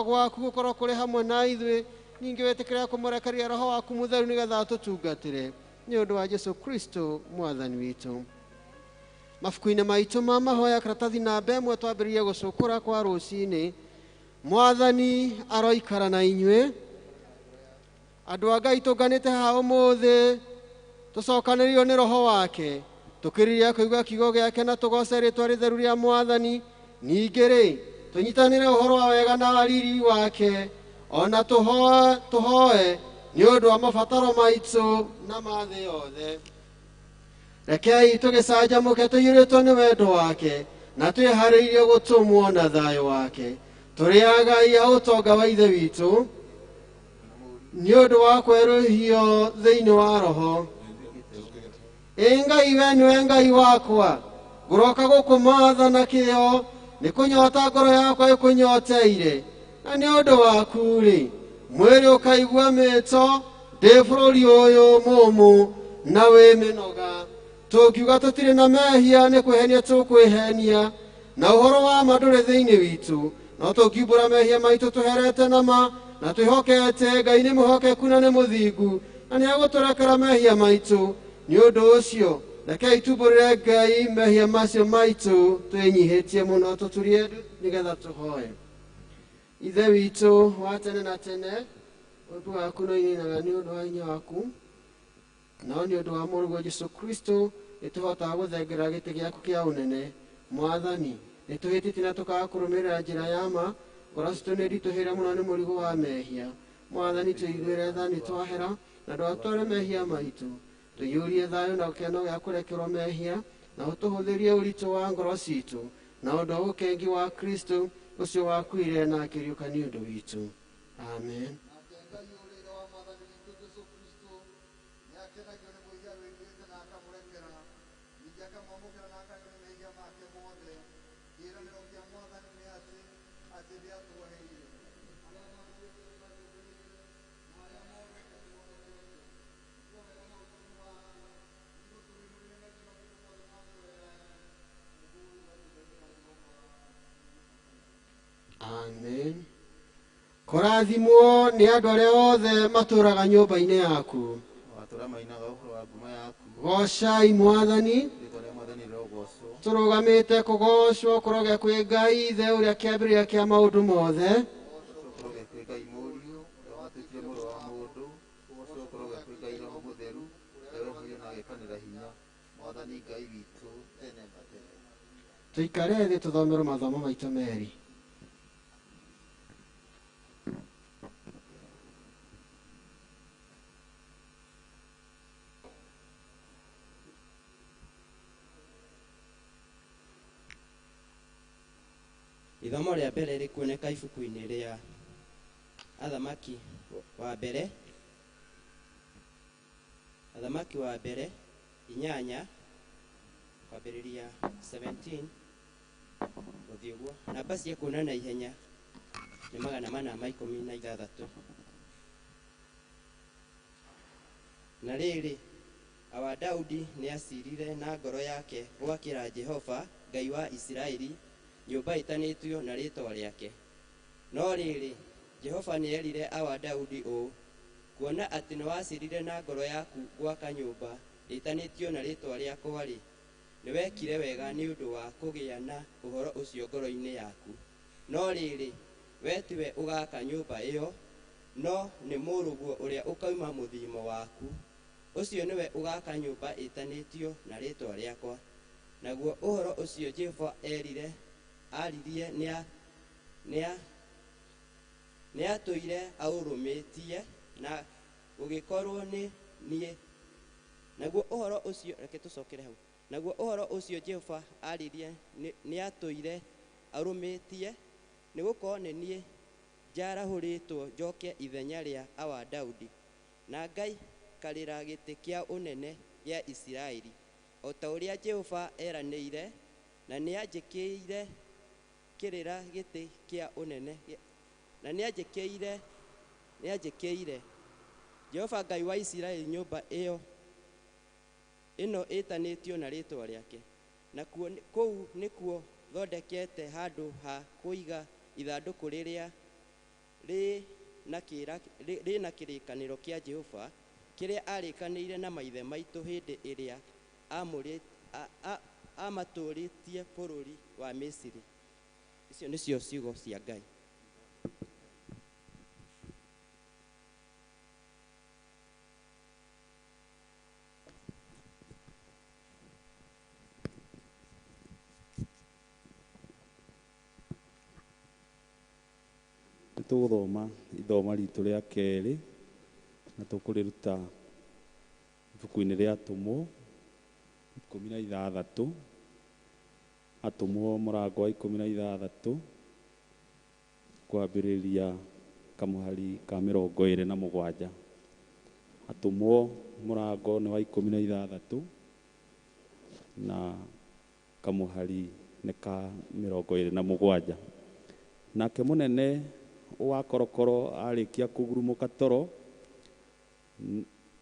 Gwaku gũkorwo kũrĩ hamwe na ithuĩ, ningĩ wĩtĩkĩre kũmũrekeria Roho waku Mũtheru nĩgetha atũtungatĩre nĩ ũndũ wa Jesũ Kristo Mwathani witũ. Mabuku-inĩ maitũ ma mahoya karatathi namba 1 twambĩrĩrie gũcũkũra kwa rũcinĩ. Mwathani aroikara na inyuĩ. Andũ a Ngai tũnganĩte haha ũmũthĩ tũcokanĩrĩirio nĩ Roho wake, tũkĩrĩrĩria kũigua kiugo gĩake na tũgooce rĩtwa rĩtheru rĩa Mwathani. Ningĩ rĩ, tũnyitanĩre ũhoro wa wega na riri wake, ona tũhoe nĩ ũndũ wa mabataro maitũ na ma thĩ yothe. Rekei tũgĩcanjamũke tũiyũrĩtwo nĩ wendo wake na twĩharĩirie gũtũmwo na thayũ wake. Tũrĩ agai a ũtonga wa Ithe witũ nĩ ũndũ wa kwerũhio thĩinĩ wa Roho. Ĩ Ngai, we nĩwe Ngai wakwa, ngũroka gũkũmatha na kĩyo, nĩ kũnyota ngoro yakwa ĩkũnyoteire, na nĩ ũndũ waku-rĩ, mwĩrĩ ũkaigua mĩto ndĩ bũrũri ũyũ mũũmũ na wĩ mĩnoga. Tũngiuga tũtirĩ na mehia nĩ kwĩhenia tũkwĩhenia, na ũhoro wa ma ndũrĩ thĩinĩ witũ. No tũngiumbũra mehia maitũ tũherete na ma na twĩhokete Ngai nĩ mwĩhokeku na nĩ mũthingu, na nĩ egũtũrekera mehia maitũ. Nĩ ũndũ ũcio rekei tumbũrĩre Ngai mehia macio maitũ twĩnyihĩtie mũno, tũturie nĩgetha tũhoe. Ithe witũ wa tene na tene, ũndũ waku no ininaga nĩ ũndũ wa hinya waku, no nĩ ũndũ wa Mũrũguo Jesũ Kristo nĩtũhotaga gũthengerera gĩtĩ gĩaku kĩa ũnene. Mwathani, nĩtũhĩtĩtie na tũkaga kũrũmĩrĩra njĩra ya ma, ngoro citũ nĩ nditũhĩre mũno nĩ mũrigo wa mehia. Mwathani, tũiguĩre tha nĩtwahera na ndwatware mehia maitũ. Tũiyũrie thayũ na gĩkeno gĩa kũrekerwo mehia, na ũtũhũthĩrie ũritũ wa ngoro citũ na ũndũ wa ũkengi wa Kristo ũcio wakuire na akĩriũka nĩ ũndũ witũ. Amen. Amen. Kũrathimwo nĩ andũ arĩa othe matũũraga nyũmba-inĩ yaku. Watũra mainaga ũhoro wa ngumo yaku. Goocai Mwathani. Rĩĩtwa rĩa Mwathani rĩrogoocwo. Tũrũgamĩte kũgoocwo kũrogĩa kwĩ Ngai Ithe ũrĩa kĩambĩrĩria kĩa maũndũ mothe. Kũgoocwo kũrogĩa kwĩ Ngai Mũriũ ũrĩa watuĩkire mũrũ wa mũndũ. Kũgoocwo kũrogĩa kwĩ Ngai Roho Mũtheru ũrĩa wehoire na agekanĩra hinya. Mwathani Ngai witũ tene na tene. Tũikare thĩ tũthomerwo mathomo maitũ merĩ. Ithomo rĩa mbere rĩkuoneka ibuku-inĩ rĩa Athamaki wa mbere, Athamaki wa mbere 8 kwambĩrĩria 17 gũthiĩ ũguo. Namba cia kuona na ihenya nĩ 416. Na rĩrĩ, awa Daudi nĩacirire na ngoro yake gwakĩra Jehova Ngai wa Isiraeli nyũmba ĩtanĩtio na rĩĩtwa rĩake. No rĩrĩ, Jehova nĩerire awa Daudi ũũ, kuona atĩ nĩwacirire na ngoro yaku gwaka nyũmba ĩtanĩtio na rĩĩtwa rĩakwa-rĩ, nĩwekire wega nĩ ũndũ wa kũgĩa na ũhoro ũcio ngoro-inĩ yaku. No rĩrĩ, we tiwe ũgaaka nyũmba ĩyo, no nĩ mũrũguo ũrĩa ũkauma mũthiimo waku. Ũcio nĩwe ũgaaka nyũmba ĩtanĩtio na rĩĩtwa rĩakwa. Naguo ũhoro ũcio Jehova erire aririe nĩatũire aũrũmĩtie na gũgĩkorwo nĩ niĩ. Naguo ũhoro ũcio, reke tũcokere hau. Naguo ũhoro ũcio Jehova aririe nĩatũire arũmĩtie, nĩgũkorwo nĩ niĩ njarahũrĩtwo njoke ithenya rĩa awa Daudi, na ngaikarĩra gĩtĩ kĩa ũnene gĩa Isiraeli, o ta ũrĩa Jehova eranĩire, na nĩanjĩkĩire kĩrĩra gĩtĩ kĩa ũnene, na nĩanjĩkĩire Jehova Ngai wa Isiraeli nyũmba ĩyo ĩno ĩtanĩtio na rĩĩtwa rĩake. Na kũu nĩkuo thondekete handũ ha kũiga ithandũkũ rĩrĩa rĩ na kĩrĩkanĩro kĩa Jehova kĩrĩa arĩkanĩire na maithe maitũ hĩndĩ ĩrĩa amatũũrĩtie bũrũri wa Misiri. Icio nĩcio ciugo cia Ngai. Tũgũthoma ithoma ritũ rĩa kerĩ na tũkũrĩruta ibuku-inĩ rĩa Atũmwo 16, Atũmwo mũrango wa 16 kwambĩrĩria kamũhari ka 27. Atũmwo mũrango nĩ wa 16 na kamũhari nĩ ka 27. Nake mũnene wa korokoro arĩkia kũgurumũka toro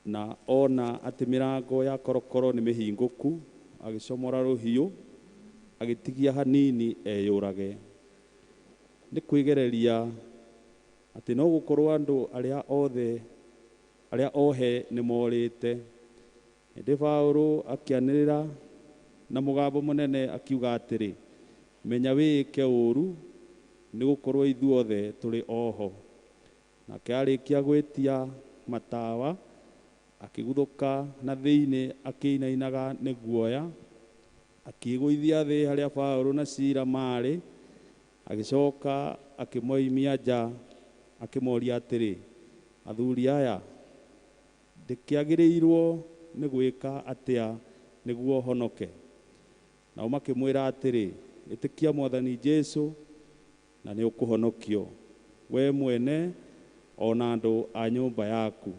na ona atĩ mĩrango ya korokoro nĩ mĩhingũku, agĩcomora rũhiũ agĩtigia hanini eyũrage. Nĩ kwĩgereria atĩ no gũkorwo andũ arĩa othe arĩa ohe nĩ morĩte. Ĩndĩ Paũlũ akĩanĩrĩra na mũgambo mũnene akiuga atĩrĩ, menya wĩĩke ũũru, nĩ gũkorwo ithuothe tũrĩ oho. Nake arĩkia gwĩtia matawa, akĩguthũka na thĩinĩ akĩinainaga nĩ guoya, akĩĩgũithia thĩ harĩa Paũlũ na Sila maarĩ, agĩcoka akĩmoimia nja, akĩmoria atĩrĩ, athuri aya, ndĩkĩagĩrĩirwo nĩ gwĩka atĩa nĩguo honoke? Nao makĩmwĩra atĩrĩ, ĩtĩkia Mwathani Jesũ na nĩ ũkũhonokio, we mwene ona andũ a nyũmba yaku.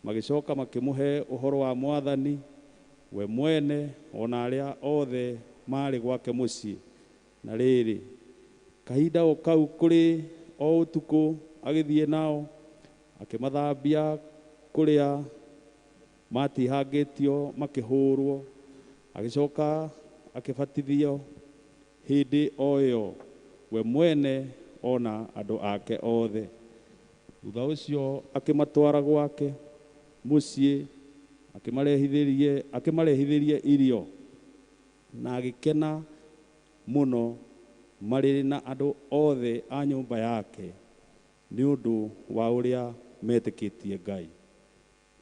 Magĩcoka makĩmũhe ũhoro wa Mwathani, we mwene ona arĩa othe maarĩ gwake mũciĩ. Na rĩrĩ, kahinda o kau kũrĩ o ũtukũ agĩthiĩ nao, akĩmathambia kũrĩa matihangĩtio makĩhũrwo, agĩcoka akĩbatithio hĩndĩ o ĩyo we mwene ona andũ ake othe. Thutha ũcio akĩmatwara gwake mũciĩ, akĩmarehithĩrie irio, na agĩkena mũno marĩ na andũ othe a nyũmba yake nĩ ũndũ wa ũrĩa metĩkĩtie Ngai.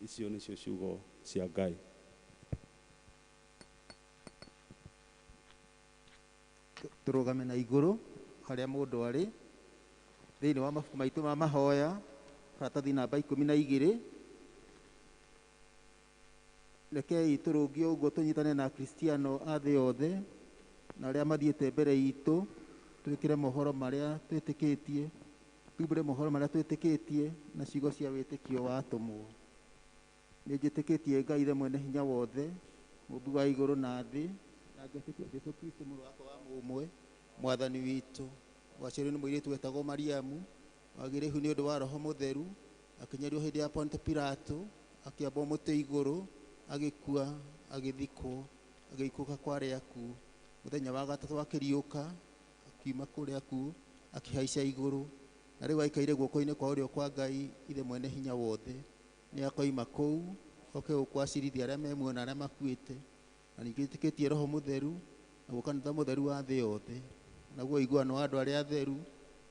Icio nĩcio ciugo cia Ngai. Tũrũgame na igũrũ harĩa mũndũ arĩ thĩinĩ wa mabuku maitũ ma mahoya, karatathi namba 12. Rekei tũrũngio ũguo tũnyitane na Akristiano a thĩ yothe na arĩa mathiĩte mbere itũ, twĩkĩre mohoro marĩa twĩtĩkĩtie, tumbũre mohoro marĩa twĩtĩkĩtie na ciugo cia wĩtĩkio wa atũmwo. Nĩ njĩtĩkĩtie Ngai Ithe mwene hinya wothe, mũmbi wa igũrũ na thĩ, na ngetĩkia Jesũ Kristo mũrũ wake wa mũmwe, Mwathani witũ, waciarirwo nĩ mũirĩtu wetagwo Mariamu, wagĩire ihu nĩ ũndũ wa Roho Mũtheru, akĩnyarirwo hĩndĩ ya Ponto Pilato, akĩambwo mũtĩ igũrũ, agĩkua, agĩthikwo, agĩikũrũka kwa arĩa akuũ. Mũthenya wa gatatũ akĩriũka, akiuma kũrĩa akuũ, akĩhaica igũrũ, na rĩu aikaire guoko-inĩ kwa ũrĩo kwa Ngai Ithe mwene hinya wothe. Nĩ akoima kũu oke gũkũ acirithia arĩa me muoyo na arĩa makuĩte. Na ningĩ njĩtĩkĩtie Roho Mũtheru, naguo kanitha mũtheru wa thĩ yothe, naguo ũiguano wa andũ arĩa atheru,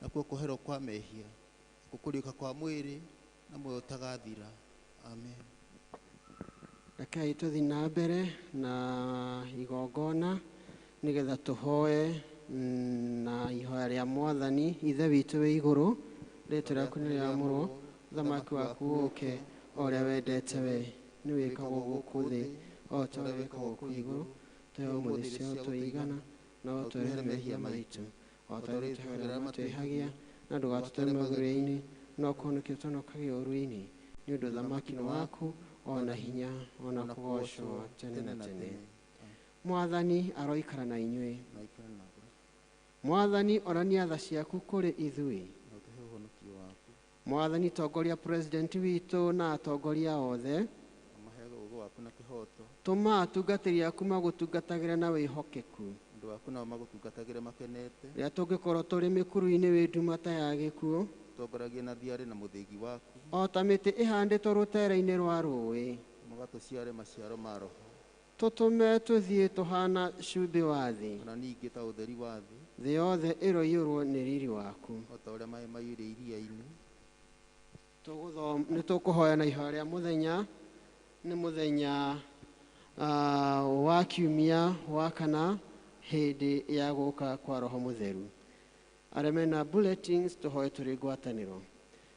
nakuo kũherwo kwa mehia, nakuo kũriũka kwa mwĩrĩ, na muoyo ũtagathira. Amen. Rekei tũthiĩ na mbere na igongona nĩgetha tũhoe na ihoya rĩa Mwathani. Ithe witũ wĩ igũrũ, rĩĩtwa rĩaku nĩ rĩamũrwo, ũthamaki waku ũũke, o ũrĩa wendete we nĩ wĩkagwo gũkũ thĩ o ta ũrĩa wĩkagwo kũu igũrũ. Tũhe ũmũthĩ cia tũigana, na ũtũrehere mehia maitũ o ta ũrĩa tũheagĩra arĩa matwĩhagia, na ndũgatũtware magerio-inĩ, no kũhonokia ũtũhonokagie ũũru-inĩ. Nĩ ũndũ ũthamaki nĩ waku, ona hinya, ona kũgoocwo tene na tene. Mwathani aroikara na inyuĩ. Mwathani orania tha ciaku kũrĩ ithuĩ. Mwathani tongoria president witũ na atongoria othe. Tũma atungatĩri aku magũtungatagĩre na wĩhokeku. Rĩrĩa tũngĩkorwo tũrĩ mĩkuru-inĩ wĩ nduma ta ya gĩkuũ, Tũtongoragie na thiarĩ na mũthĩgi waku. O ta mĩtĩ ĩhandĩtwo rũtere-inĩ rwa rũĩ. Mũgatũciare maciaro ma roho. Tũtũme tũthiĩ tũhana cumbĩ wa thĩ. Ona ningĩ ta ũtheri wa thĩ. Thĩ yothe ĩroiyũrwo nĩ riri waku. O ta ũrĩa maĩ maiyũire iria-inĩ. Nĩ tũkũhoya na ihoya rĩa mũthenya. Nĩ mũthenya wa kiumia wa kana hĩndĩ ya gũka kwa Roho Mũtheru. Arĩa mena bulletins tũhoe tũrĩ ngwatanĩro.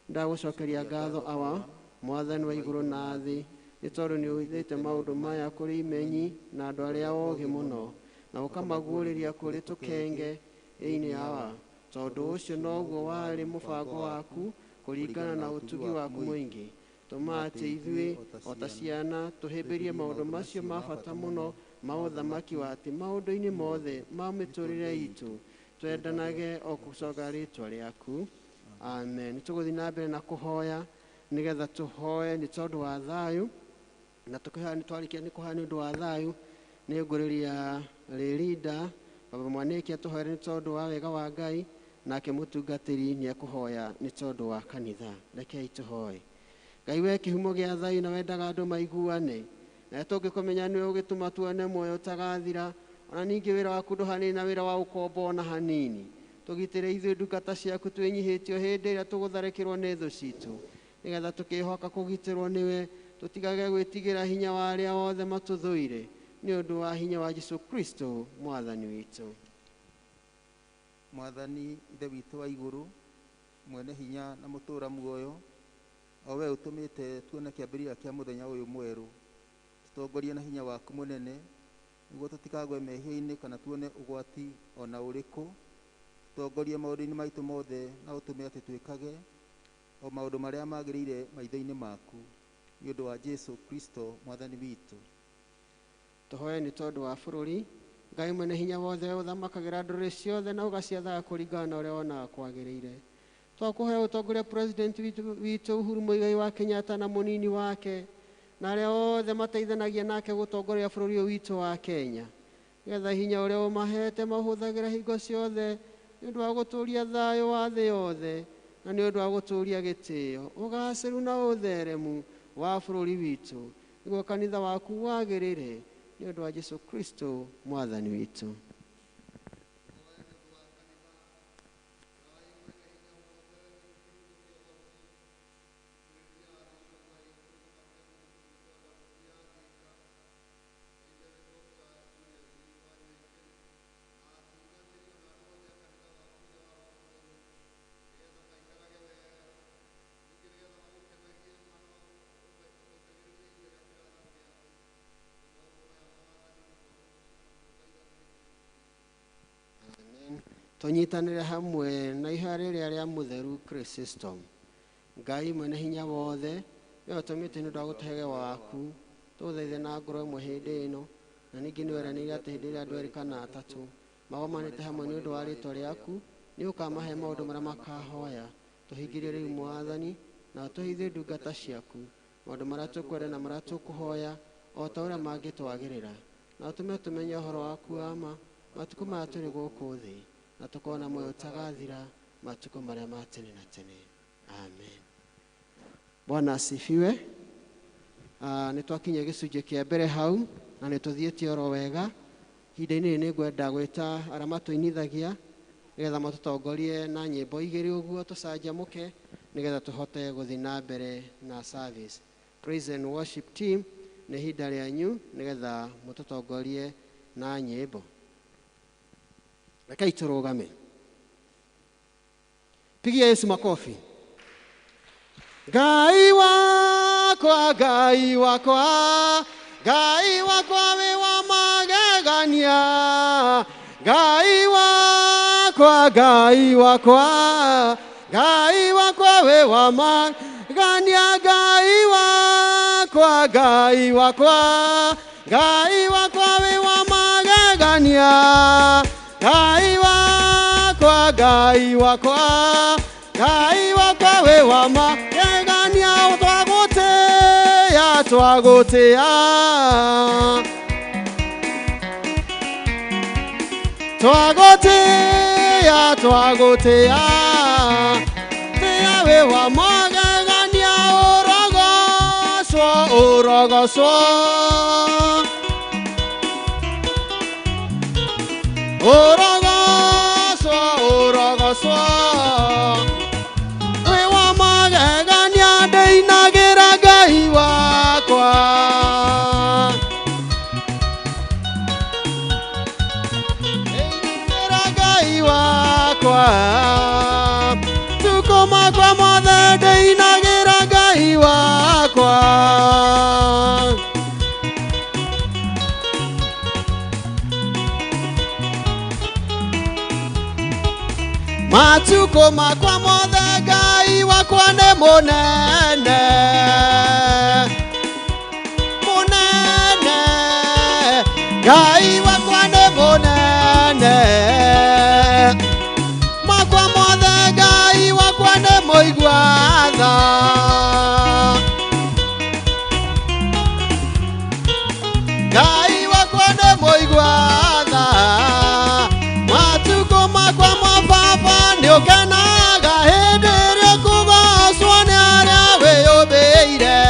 Ndagũcokeria ngatho awa mwathani wa igũrũ na thĩ, nĩ tondũ nĩ ũhithĩte maũndũ maya kũrĩ imenyi na andũ arĩa ogĩ mũno, na ũkamaguũrĩria kũrĩ tũkenge ĩinĩ awa. Tondũ ũcio noguo warĩ mũbango waku kũringana na ũtugi waku mũingĩ. Tũma atĩ ithuĩ o ta ciana tũhĩmbĩrie maũndũ macio ma bata mũno ma ũthamaki wa atĩ maũndũ-inĩ mothe ma mĩtũrĩre itũ twendanage o gũcoga rĩtwa rĩaku. Amen. Tũgũthiĩ na mbere na kũhoya nĩgetha tũhoe nĩ tondũ wa thayũ, na tũkĩhoya nĩ twarĩkia nĩ kũhoya nĩ ũndũ wa thayũ. Nĩ ngũrĩria Rĩrinda baba Mwanĩki atũhoere nĩ tondũ wa wega wa Ngai, nake mũtungatĩri nĩ ekũhoya nĩ tondũ wa kanitha. Rekei tũhoe. Ngai we kĩhumo gĩa thayũ na wendaga andũ maiguane, na tũngĩkũmenya nĩwe ũgĩtũma tuone muoyo ũtagathira, ona ningĩ wĩra waku ndũhanini na wĩra wa ũkombo ona hanini. Tũgitĩre ithuĩ ndungata ciaku twĩnyihĩtio hĩndĩ ĩrĩa tũgũtharĩkĩrwo nĩ thũ citũ, nĩgetha tũkĩhoka kũgitĩrwo nĩwe, tũtigage gwĩtigĩra hinya wa arĩa othe matũthũire, nĩ ũndũ wa hinya wa Jesũ Kristo mwathani witũ. Mwathani Ithe witũ wa igũrũ, mwene hinya na mũtũũra muoyo, o we ũtũmĩte tuone kĩambĩrĩria kĩa mũthenya ũyũ mwerũ, tũtongorie na hinya waku mũnene, nĩguo tũtikagwe mehia-inĩ kana tuone ũgwati ona ũrĩkũ. Tũtongorie maũndũ-inĩ maitũ mothe na ũtũme atĩ twĩkage o maũndũ marĩa magĩrĩire maitho-inĩ maku, nĩ ũndũ wa Jesũ Kristo mwathani witũ. Tũhoe nĩ tondũ wa bũrũri. Ngai mwene hinya wothe ũthamakagĩra ndũrĩrĩ ciothe na ũgaciathaga kũringana na ũrĩa wonaga kwagĩrĩire. Twakũhoya ũtongoria president witũ Uhuru Muigai wa Kenyatta na mũnini wake na arĩa othe mateithanagia nake gũtongoria bũrũri ũyũ witũ wa Kenya, nĩgetha hinya ũrĩa ũmahete maũhũthagĩra hingo ciothe nĩ ũndũ wa gũtũũria thayũ wa thĩ yothe na nĩ ũndũ wa gũtũũria gĩtĩo, ũgacĩru na ũtheremu wa bũrũri witũ, nĩguo kanitha waku wagĩrĩre nĩ ũndũ wa Jesũ Kristo mwathani witũ. Tũnyitanĩre hamwe na ihoya rĩrĩa rĩa mũtheru Chrysostom. Ngai mwene hinya wothe, we ũtũmĩte nĩ ũndũ wa gũtũhe waku, tũthaithe na ngoro ĩmwe hĩndĩ ĩno, na ningĩ nĩ weranĩire atĩ hĩndĩ ĩrĩa andũ erĩ kana atatũ magomanĩte hamwe nĩ ũndũ wa rĩĩtwa rĩaku, nĩ ũkamahe maũndũ marĩa makahoya. Tũhingĩrie rĩu Mwathani, na ũtũheithie ndungata ciaku maũndũ marĩa tũkwenda na marĩa tũkũhoya o ta ũrĩa mangĩtwagĩrĩra, na ũtũme tũmenye ũhoro waku wa ma matukũ maya tũrĩ gũkũ thĩ, na tũkorwo na muoyo ũtagathira matukũ marĩa ma tene na tene. Amen. Bwana asifiwe. Nĩ twakinya gĩcunjĩ kĩa mbere hau na nĩ tũthiĩte oro wega. Ihinda-inĩ rĩrĩ nĩ ngwenda gwĩta arĩa matũinithagia nĩgetha matũtongorie na nyĩmbo igĩrĩ ũguo tũcanjamũke nĩgetha tũhote gũthiĩ na mbere na service. Praise and worship team, nĩ ihinda rĩanyu nĩgetha mũtũtongorie na nyĩmbo. Rekei tũrũgame. Pigia Yesu makofi. Ngai wakwa, Ngai wakwa, Ngai wakwa wĩ wa magegania. Ngai wakwa, Ngai wakwa, Ngai wakwa wĩ wa magegania. Ngai wakwa, Ngai wakwa, Ngai wakwa wĩ wa magegania. Ngai wakwa, Ngai wakwa, Ngai wakwa wĩ wa magegania. Twagũtĩĩa, twagũtĩĩa, twagũtĩĩa, twagũtĩĩa, tĩĩa wa magegania ũrogocwo ũrogocwo ũrogocwo ũrogocwo wĩ wa magegania ndĩinagĩra Ngai wakwa ndĩinagĩra Ngai wakwa tukũ makwa mothe ndĩinagĩra Ngai wakwa matukũ makwa mothe Ngai wakwa nĩ mũnene mũnene Ngai wakwa nĩ mũnene makwa mothe Ngai wakwa nĩ mũigua tha Ngai wakwa nĩ mũigua tha matukũ makwa mababa nĩ ũkenaga hĩndĩ ĩrĩa ũkũgocwo nĩ arĩa wĩyũmbĩire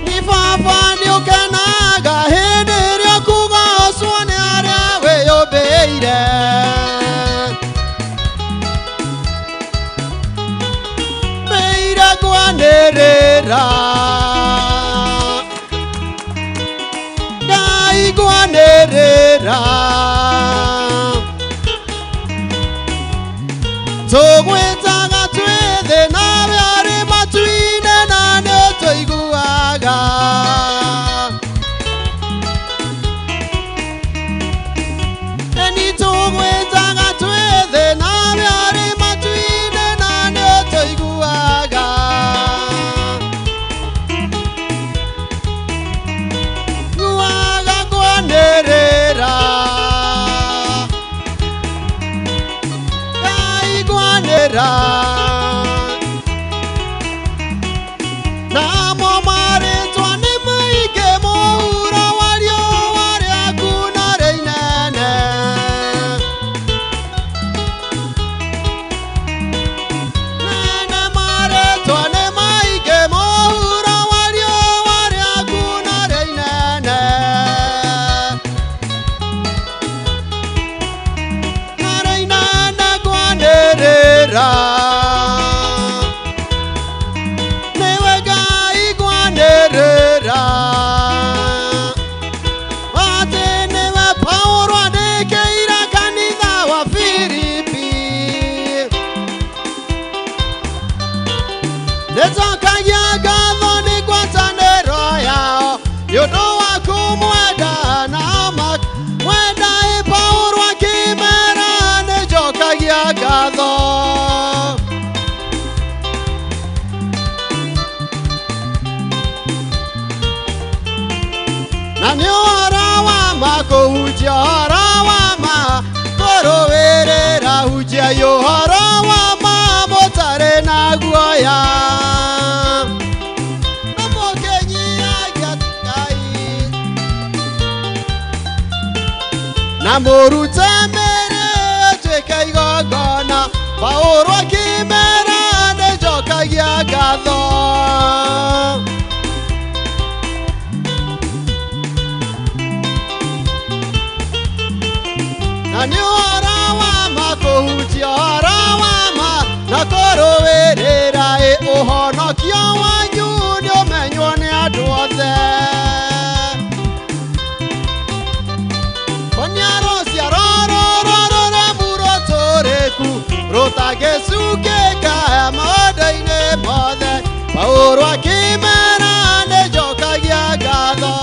nĩ baba nĩ ũkenaga hĩndĩ ĩrĩa ũkũgocwo nĩ arĩa wĩyũmbĩire mbĩire ngwanĩrĩra Ngai ngwanĩrĩra tũgwĩtaga twĩ thĩ nawe arĩ matu-inĩ na nĩ ũtũiguaga Ĩni tũgwĩtaga twĩ thĩ nawe arĩ matu-inĩ na nĩ ũtũiguaga nguaga ngwanĩrĩra Ngai ngwanĩrĩra namo marĩtwa nĩ maingĩ mũhuro wa riũa rĩaku na rĩ inene nene marĩtwa nĩ maingĩ mũhuro wa riũa rĩaku na rĩ inene na rĩ inene ngwanĩrĩra nĩwe Ngai ngwanĩrĩra atĩ nĩwe Paũlũ andĩkĩire kanitha wa Filipi nĩnjokagia ngatho nĩ ngwatanĩro yao nĩ ũndũ wa kũmwenda na mwenda ĩ Paũlũ akĩmera nĩnjokagia ngatho na nĩ ũhoro wa ma kũhunjia ũhoro wa ma kũrũĩrĩra hunjiai ũhoro wa ma mũtarĩ na guoya na mũkĩnyihagia Ngai na mũrute mĩĩrĩ ĩtuĩke igongona Paũlũ akĩmera nĩnjokagia ngatho na nĩ ũhoro wa ma kũhunjia ũhoro wa ma na kũrũĩrĩra ĩ ũhonokio wanyu nĩ ũmenywo nĩ andũ othe Onia rũciaro rũrũ rũremu rũtũrĩku rũtangĩcukĩka maũndũ-inĩ mothe Paũlũ akĩmera nĩnjokagia ngatho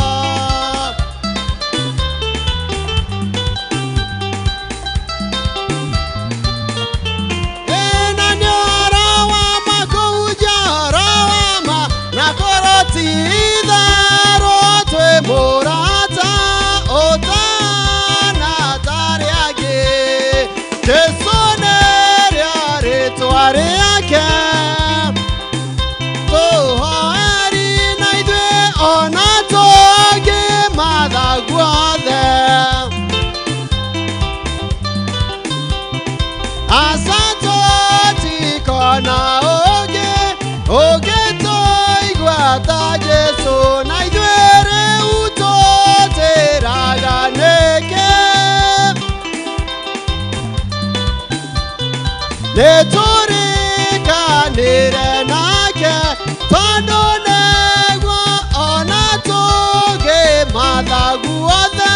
Ĩna nĩ ũhoro wa ma kũhunjia ũhoro wa ma na korwo ti itherũ twĩ mũrata ũtana tarĩ angĩ Jesũ nĩrĩo rĩtwa rĩake tũhoeri na ithuĩ ona tũngĩmatha guothe Aca tũtikona ũngĩ ũngĩtũigua ta Jesũ, na ithuĩ rĩu tũtĩraga nĩkĩ? Nĩtũrĩkanĩre nake, tondũ nĩguo ona tũngĩmatha guothe.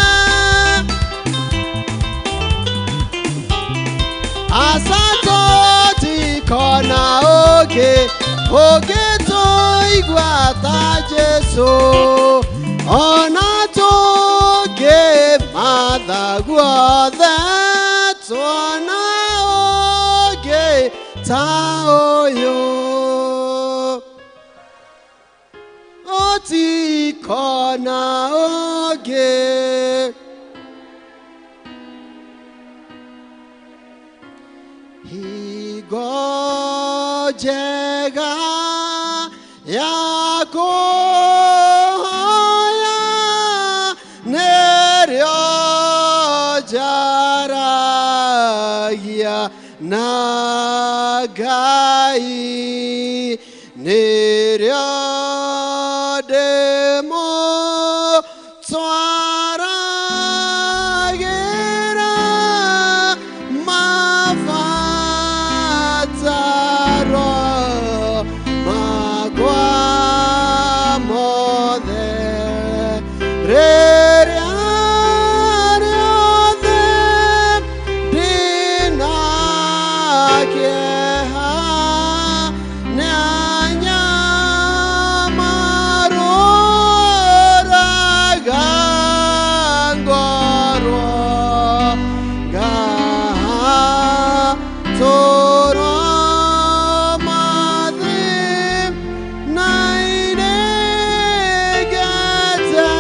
Aca tũtikona ũngĩ ũngĩtũigua ta Jesũ, ona tũngĩmatha guothe tuona ũngĩ ta ũyũ. Ũtikona ũngĩ. Hingo njega ya kũhoya nĩrĩo njaragia na Ngai, nĩrĩo ndĩmũtwaragĩra mabataro makwa mothe. Rĩrĩa rĩothe ndĩna kĩeha, nĩanyamarũraga ngorwo ngatũrwo mathĩna-inĩ ngeterera.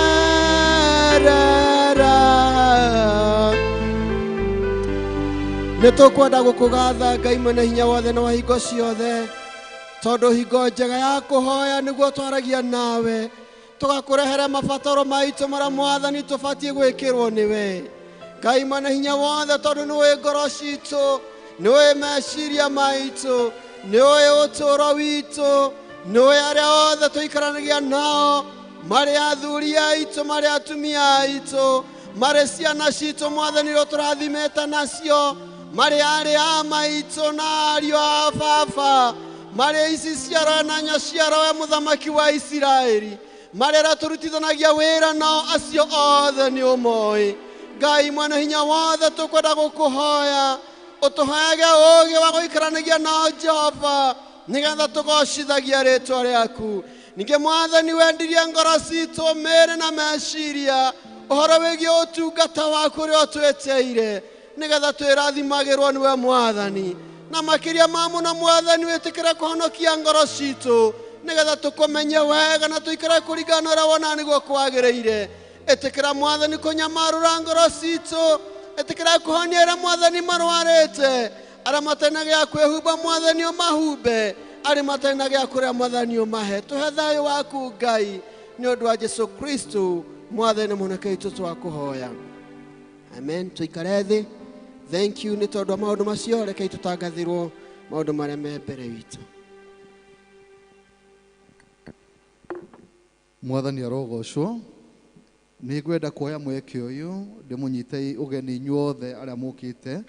Nĩ tũkwenda gũkũgatha Ngai mwene hinya wothe na wa hingo ciothe, tondũ hingo njega ya kũhoya nĩguo twaragia nawe, tũgakũrehere mabataro maitũ marĩa Mwathani tũbatiĩ gwĩkĩrwo nĩwe. Ngai mwene hinya wothe, tondũ nĩũĩ ngoro citũ, nĩũĩ meciria maitũ, nĩũĩ ũtũũro witũ, nĩũĩ arĩa othe tũikaranagia nao, marĩ athuri aitũ, marĩ atumia aitũ, marĩ ciana citũ Mwathani ũrĩa tũrathimĩte nacio, marĩ arĩ a maitũ na ariũ a baba, marĩ ici ciaro na nyaciaro we mũthamaki wa Isiraeli, marĩ arĩa tũrutithanagia wĩra nao, acio othe nĩ ũmoĩ. Ngai mwene hinya wothe, tũkwenda gũkũhoya ũtũheage ũũgĩ wa gũikaranagia nao Jehova, nĩgetha tũgocithagia rĩtwa rĩaku. Ningĩ Mwathani, wendirie ngoro citũ, mĩĩrĩ na meciria, ũhoro wĩgiĩ ũtungata waku ũrĩa ũtwĩtĩire, nĩgetha twĩrathimagĩrwo nĩwe Mwathani. Na makĩria ma mũno Mwathani, wĩtĩkĩre kũhonokia ngoro citũ, nĩgetha tũkũmenye wega na tũikare kũringana na ũrĩa wona nĩguo kwagĩrĩire. Ĩtĩkĩra Mwathani kũnyamarũra ngoro citũ, ĩtĩkĩra kũhonia arĩa Mwathani marwarĩte, arĩa matarĩ na gĩa kwĩhumba Mwathani ũmahumbe, arĩa matarĩ na gĩa kũrĩa Mwathani ũmahe. Tũhe thayũ waku Ngai, nĩ ũndũ wa Jesũ Kristo Mwathani na Mũhonokia witũ twakũhoya. Amen. Tũikare thĩ. Thank you nĩ tondũ wa maũndũ macio. Rekei tũtangathĩrwo maũndũ marĩa me mbere witũ. Mwathani arogocwo. Nĩ ngwenda kuoya mweke ũyũ ndĩmũnyite ũgeni inyuothe arĩa mũkĩte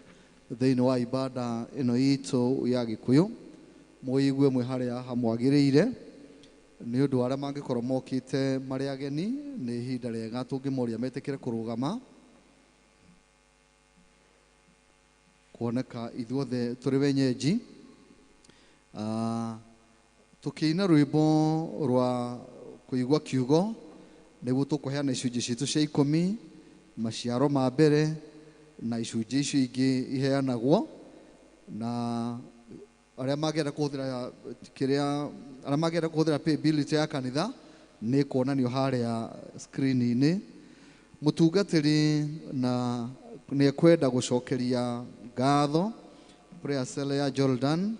thĩinĩ wa ibada ĩno itũ ya Gĩkũyũ, mũigue mwĩ harĩa hamwagĩrĩire. Nĩ ũndũ wa arĩa mangĩkorwo mokĩte marĩ ageni, nĩ ihinda rĩega tũngĩmoria metĩkĩre kũrũgama, kuoneka ithuothe tũrĩ wenyeji. Tũkĩina rwĩmbo rwa kũigua kiugo, nĩguo tũkũheana icunjĩ citũ cia 10, maciaro ma mbere na icunjĩ icio ingĩ iheanagwo, na arĩa mangĩenda kũhũthĩra kĩrĩa, arĩa mangĩenda kũhũthĩra paybill ya kanitha nĩ kuonanio harĩa screen-inĩ. Mũtungatĩri na nĩ ekwenda gũcokeria ngatho prayer cell ya Jordan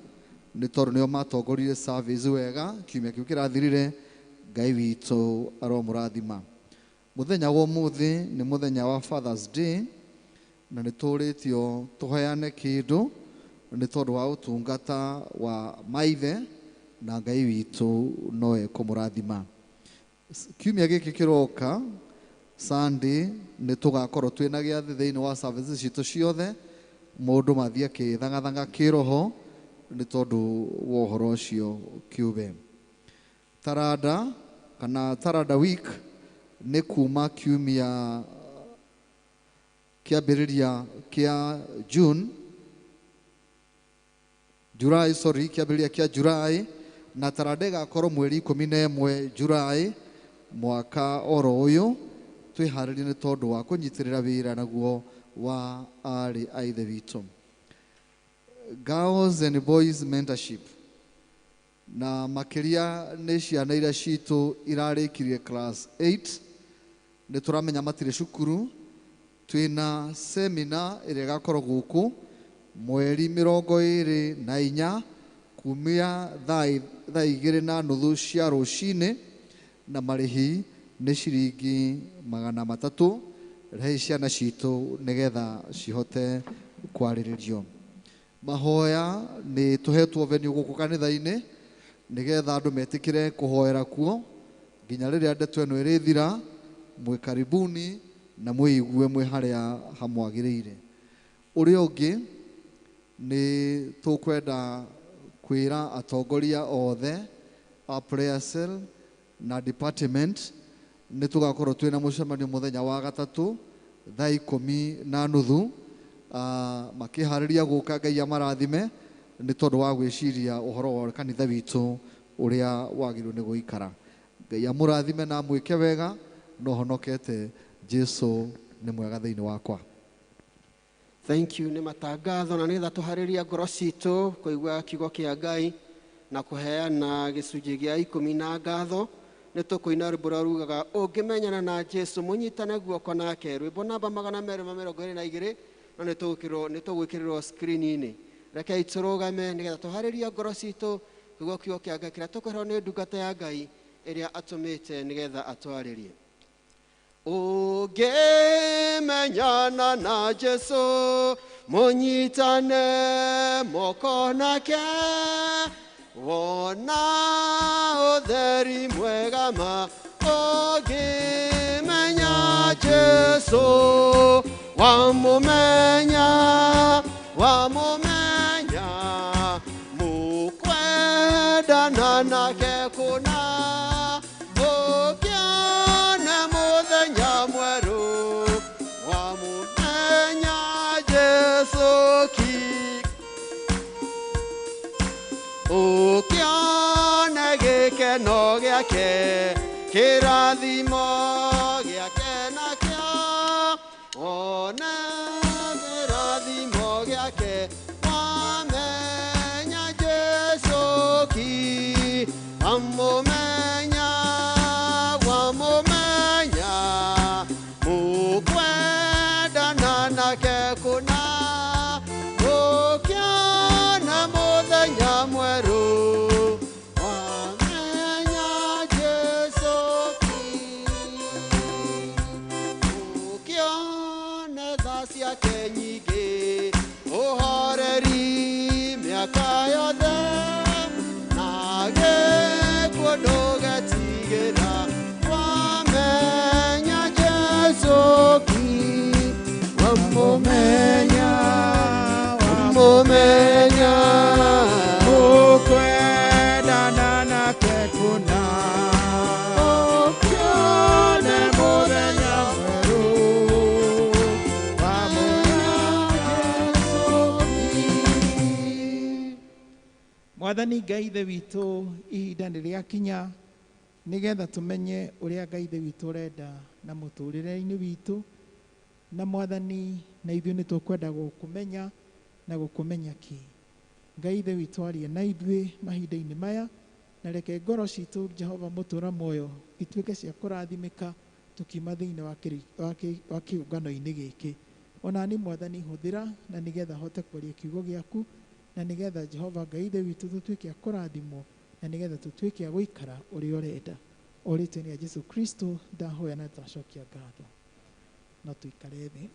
nĩ tondũ nĩo matongoririe service wega kiumia kĩu kĩrathirire. Ngai witũ aromũrathima. Mũthenya wa ũmũthĩ nĩ mũthenya wa Father's Day, na nĩ tũrĩtio tũheane kĩndũ nĩ tondũ wa ũtungata wa maithe na Ngai witũ no ekũmũrathima. Kiumia gĩkĩ kĩroka Sunday nĩ tũgakorwo twĩna gĩathĩ thĩinĩ wa services citũ ciothe, mũndũ mathiĩ akĩthangathanga kĩroho nĩ tondũ wa ũhoro ũcio kĩũmbe. Taranda kana Taranda Week nĩ kuma kiumia kĩambĩrĩria kĩa June, July, sorry, kĩambĩrĩria kĩa July, na Taranda ĩgakorwo mweri 11 July mwaka oro ũyũ. Twĩharĩrie nĩ tondũ wa kũnyitĩrĩra wĩra naguo wa arĩ a ithe witũ. Girls and Boys Mentorship, na makĩria nĩ ciana iria citũ irarĩkirie class 8, nĩ tũramenya matirĩ cukuru. Twĩna seminar ĩrĩa ĩgakorwo gũkũ mweri 24 kumia thaa 2:30 cia rũcinĩ, na marĩhi nĩ ciringi 300. Rehei ciana citũ nĩgetha cihote kwarĩrĩrio. Mahoya nĩ tũhetwo venue gũkũ kanitha-inĩ nĩgetha andũ metĩkĩre kũhoera kuo nginya rĩrĩa ndeto ĩno ĩrĩthira. Mwĩ karibuni na mwĩigue mwĩ harĩa hamwagĩrĩire. Ũrĩa ũngĩ nĩ tũkwenda kwĩra atongoria othe a prayer cell na department nĩ tũgakorwo twĩna mũcemanio mũthenya wa gatatũ thaa 10:30, makĩharĩria gũka. Ngai amarathime nĩ tondũ wa gwĩciria ũhoro wa kanitha witũ ũrĩa wagĩrĩirwo nĩ gũikara. Ngai amũrathime na amwĩke wega, no honokete. Jesu nĩ mwega thĩinĩ wakwa. Thank you nĩ matangatho, na nĩgetha tũharĩria ngoro citũ kũigua kiugo kĩa Ngai na kũheana gĩcunjĩ gĩa 10 na ngatho, nĩ tũkũina rwĩmbo rũrĩa rugaga ũngĩmenyana na Jesu mũnyitane guoko nake, rwĩmbo namba 222, na nĩ tũgwĩkĩrĩrwo screen-inĩ. Rekei tũrũgame nĩgetha tũharĩrie ngoro citũ kũigua kiugo kĩa Ngai kĩrĩa tũkũheo nĩ ndungata ya Ngai ĩrĩa atũmĩte nĩgetha atwarĩrie. Ũngĩmenyana na Jesu mũnyitane moko nake, wona ũtheri mwega ma. Ũngĩmenya Jesu wamũmenya, wamũmenya, mũkwendana nake kũna. Ũkĩone mũthenya mwerũ wamũmenya Jesu ki. Ũkĩone gĩkeno gĩake, kĩrathimo gĩake nakĩo, wone kĩrathimo gĩake, wamenya Jesu ki. Wamũmenya, wamũmenya, mũkwendana nake kũna. Ũkĩona mũthenya mwerũ wamenya Jesu ki. Ũkĩone tha ciake nyingĩ, ũhoreri mĩaka yothe, na gĩkuũ ndũgetigĩra, wamenya Jesu ki. Wamũmenya, wamũmenya, mũkwendana nake kũna. Ũkĩone mũthenya mwerũ wamũmenya Jesu ki. Mwathani Ngai Ithe witũ, ihinda nĩ rĩakinya nĩgetha tũmenye ũrĩa Ngai Ithe witũ ũrenda na mũtũrĩre-inĩ witũ. Na Mwathani, na ithuĩ nĩ tũkwenda gũkũmenya na gũkũmenya kĩ. Ngai Ithe witũ arie na ithuĩ mahinda-inĩ maya, na reke ngoro citũ Jehova mũtũra muoyo ituĩke cia kũrathimĩka tũkiuma thĩinĩ wa kĩũngano-inĩ gĩkĩ. Ona niĩ Mwathani hũthĩra na nĩgetha hote kwaria kiugo gĩaku, na nĩgetha Jehova Ngai Ithe witũ tũtuĩke a kũrathimwo, na nĩgetha tũtuĩke a gũikara ũrĩa ũrenda. O rĩtwa-inĩ rĩa Jesu Kristo ndahoya na ndacokia ngatho. No tũikare thĩ.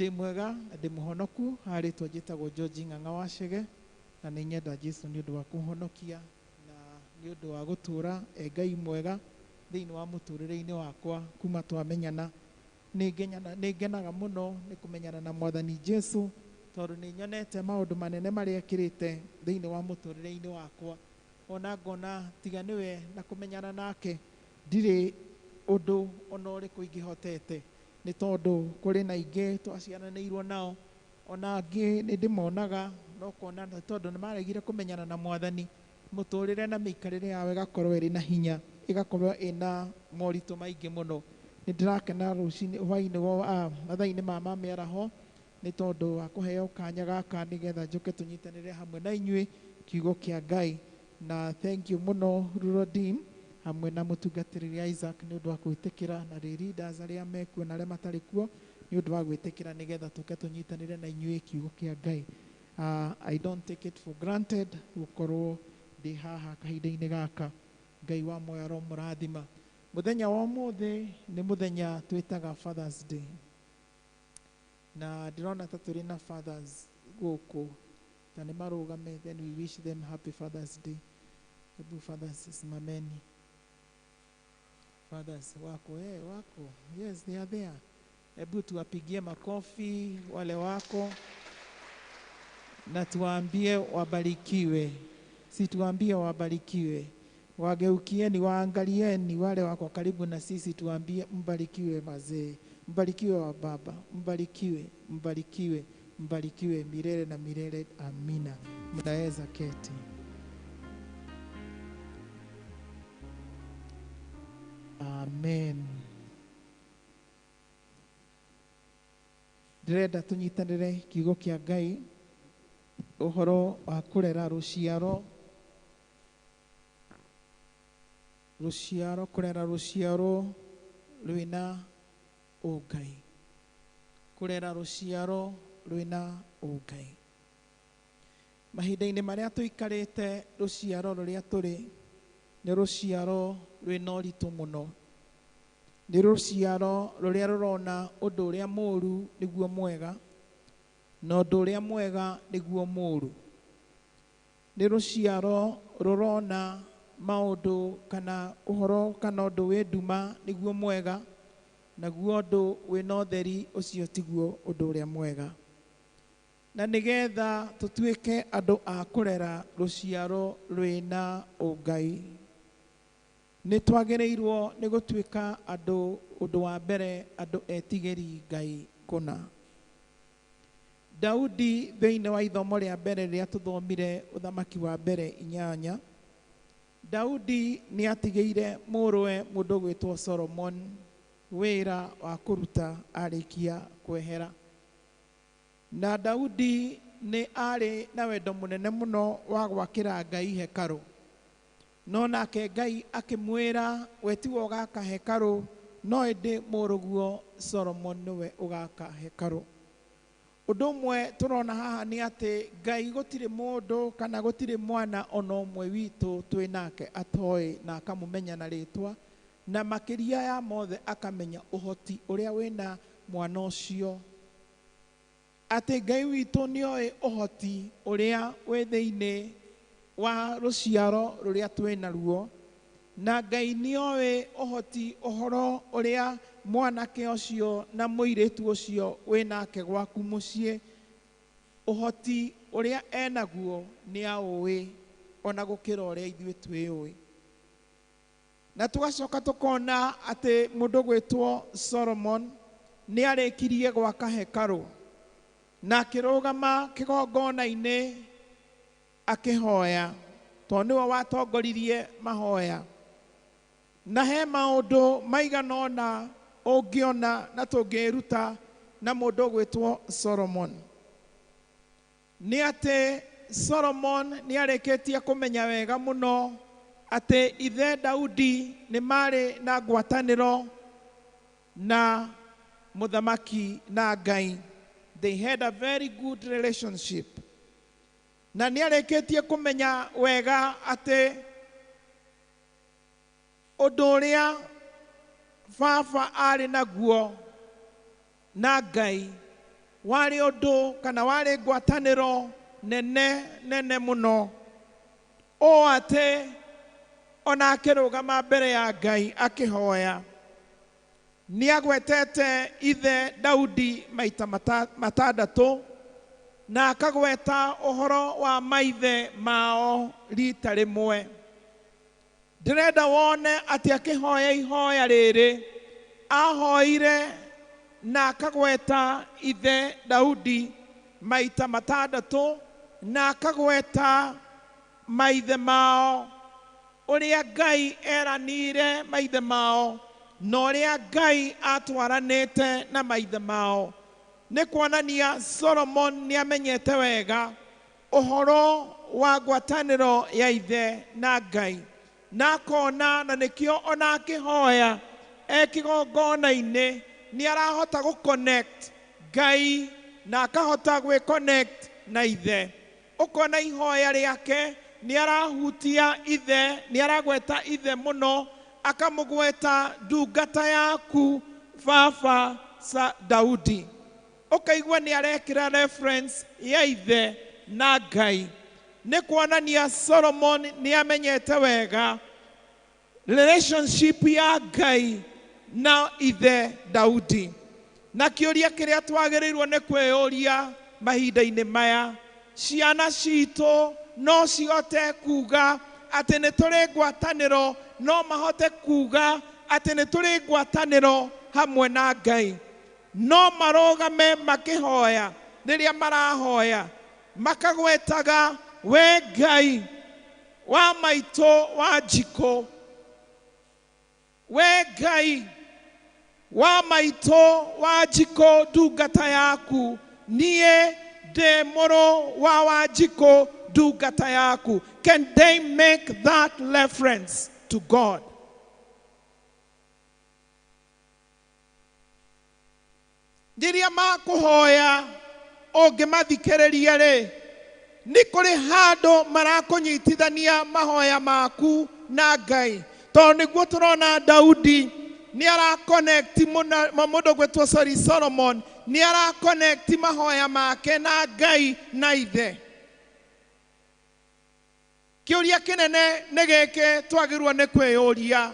Ndĩ mwega na ndĩ mũhonoku harĩ twanjĩtagwo George Ng'ang'a wa Chege na nĩ nyenda Jesu nĩ ũndũ wa kũhonokia na nĩ ũndũ wa gũtũũra e Ngai mwega thĩinĩ wa mũtũũrĩre-inĩ wakwa kuma twamenyana. Nĩ ngenaga mũno nĩ kũmenyana na Mwathani Jesu tondũ nĩ nyonete maũndũ manene marĩa ekĩrĩte thĩinĩ wa mũtũũrĩre-inĩ wakwa. Ona ngona tiga nĩwe na kũmenyana nake ndirĩ ũndũ ona ũrĩkũ ingĩhotete, nĩ tondũ kũrĩ na ingĩ twaciaranĩirwo nao, ona angĩ nĩ ndĩmonaga no kuona nĩ tondũ nĩ maregire kũmenyana na Mwathani, mũtũũrĩre na mĩikarĩre yao ĩgakorwo ĩrĩ na hinya, ĩgakorwo ĩna moritũ maingĩ mũno. Nĩ ndĩrakena rũcinĩ hwaĩ-inĩ wa mathaa-inĩ ma mĩaraho nĩ tondũ wa kũheo kanya gaka nĩgetha njũke tũnyitanĩre hamwe na inyuĩ kiugo kĩa Ngai. Na thank you mũno Rurodin hamwe na mũtungatĩri Isaac nĩ ũndũ wa gwĩtĩkĩra, na leaders arĩa mekuo na arĩa matarĩ kuo nĩ ũndũ wa gwĩtĩkĩra nĩgetha tũke tũnyitanĩre na inyuĩ kiugo kĩa Ngai. I don't take it for granted gũkorwo ndĩ haha kahinda-inĩ gaka. Ngai wa muoyo aromũrathima. Mũthenya wa ũmũthĩ nĩ mũthenya twĩtaga Father's Day, na ndĩrona ta tũrĩ na fathers gũkũ ta nĩ marũgame, then we wish them happy Father's Day. Hebu fathers simameni. Fathers wako, wako. Yes, they are there. Hebu tuwapigie makofi wale wako na tuwaambie wabarikiwe. Si tuwaambie wabarikiwe. Wageukieni, waangalieni wale wako karibu na sisi, tuwaambie mbarikiwe mazee, mbarikiwe wa baba, mbarikiwe, mbarikiwe, mbarikiwe milele na milele. Amina. Mnaweza keti. Amen. Ndĩrenda tũnyitanĩre kiugo kĩa Ngai ũhoro wa kũrera rũciaro, rũciaro, kũrera rũciaro rwĩna ũngai, kũrera rũciaro rwĩna ũngai. Mahinda-inĩ marĩa tũikarĩte, rũciaro rũrĩa tũrĩ nĩ rũciaro rwĩna ũritũ mũno, nĩ rũciaro rũrĩa rũrona ũndũ ũrĩa mũũru nĩguo mwega na ũndũ ũrĩa mwega nĩguo mũũru. Nĩ rũciaro rũrona maũndũ kana ũhoro kana ũndũ wĩ nduma nĩguo mwega, naguo ũndũ wĩna ũtheri ũcio tiguo ũndũ ũrĩa mwega. Na nĩgetha tũtuĩke andũ a kũrera rũciaro rwĩna ũngai, nĩ twagĩrĩirwo nĩ gũtuĩka andũ, ũndũ wa mbere, andũ etigĩri Ngai kũna. Daudi thĩinĩ wa ithomo rĩa mbere rĩrĩa tũthomire ũthamaki wa mbere 8, Daudi nĩ atigĩire mũrũwe mũndũ gwĩtwo Solomon wĩra wa kũruta arĩkia kwehera. Na Daudi nĩ arĩ na wendo mũnene mũno wa gwakĩra Ngai hekarũ, no nake Ngai akĩmwĩra we tiwe ũgaka hekarũ, no ĩndĩ mũrũguo Solomon nĩwe ũgaka hekarũ. Ũndũ ũmwe tũrona haha nĩ atĩ Ngai gũtirĩ mũndũ kana gũtirĩ mwana ona ũmwe witũ twĩ nake atoĩ na akamũmenya na rĩtwa, na makĩria ya mothe akamenya ũhoti ũrĩa wĩna mwana ũcio. Atĩ Ngai witũ nĩoĩ ũhoti ũrĩa wĩ thĩinĩ wa rũciaro rũrĩa twĩ naruo, na Ngai nĩoĩ ũhoti ũhoro ũrĩa mwanake ũcio na mũirĩtu ũcio wĩ nake gwaku mũciĩ, ũhoti ũrĩa enaguo nĩ aũĩ ona gũkĩra ũrĩa ithuĩ twĩũĩ. Na tũgacoka tũkona atĩ mũndũ gwĩtwo Solomon nĩ arĩkirie gwaka hekarũ na akĩrũgama kĩgongona-inĩ akĩhoya, tondũ nĩwe watongoririe mahoya. Na he maũndũ maigana ũna ũngĩona na tũngĩruta na mũndũ gwĩtwo Solomon, nĩ atĩ Solomon nĩ arĩkĩtie kũmenya wega mũno atĩ ithe Daudi nĩ marĩ na ngwatanĩro na mũthamaki na Ngai. They had a very good relationship. Na nĩ arĩkĩtie kũmenya wega atĩ ũndũ ũrĩa baba arĩ naguo na Ngai Warĩ ũndũ kana warĩ ngwatanĩro nene nene mũno, ũũ atĩ ona akĩrũgama mbere ya Ngai akĩhoya, nĩagwetete ithe Daudi maita matandatũ, na akagweta ũhoro wa maithe mao rita rĩmwe. Ndĩrenda wone atĩ akĩhoya ihoya rĩrĩ, ahoire na akagweta ithe Daudi maita matandatũ, na akagweta maithe mao, ũrĩa Ngai eranĩire maithe mao, na ũrĩa Ngai atwaranĩte na maithe mao. Nĩ kuonania Solomon nĩamenyete wega ũhoro wa ngwatanĩro ya ithe na Ngai, na akona, na nĩkĩo ona akĩhoya e kĩgongona-inĩ nĩarahota gũ-connect Ngai na akahota gwĩ-connect na ithe. Ũkona ihoya rĩake nĩarahutia ithe, nĩaragweta ithe mũno, akamũgweta ndungata yaku baba Daudi. Ũkaigua nĩarekĩra reference ya ithe na Ngai. Nĩ kuonania Solomon nĩamenyete wega relationship ya Ngai na ithe Daudi. Na kĩũria kĩrĩa twagĩrĩirwo nĩ kwĩyũria mahinda-inĩ maya, ciana citũ no cihote kuga atĩ nĩ tũrĩ ngwatanĩro, no mahote kuga atĩ nĩ tũrĩ ngwatanĩro hamwe na Ngai. No marũgame makĩhoya, rĩrĩa marahoya makagwetaga we Ngai wa maitũ wa njikũ, we Ngai wa maitũ wa njikũ ndungata yaku, niĩ ndĩ mũrũ wa Wanjikũ ndungata yaku. Can they make that reference to God? Rĩrĩa makũhoya ũngĩmathikĩrĩria rĩ, nĩ kũrĩ handũ marakũnyitithania mahoya maku na Ngai. Tondũ nĩguo tũrona Daudi nĩ arakonekti mũndũ gwĩtwo, sorry, Solomon nĩ arakonekti mahoya make na Ngai na ithe. Kĩũria kĩnene nĩ gĩkĩ twagĩrĩirwo nĩ kwĩyũria,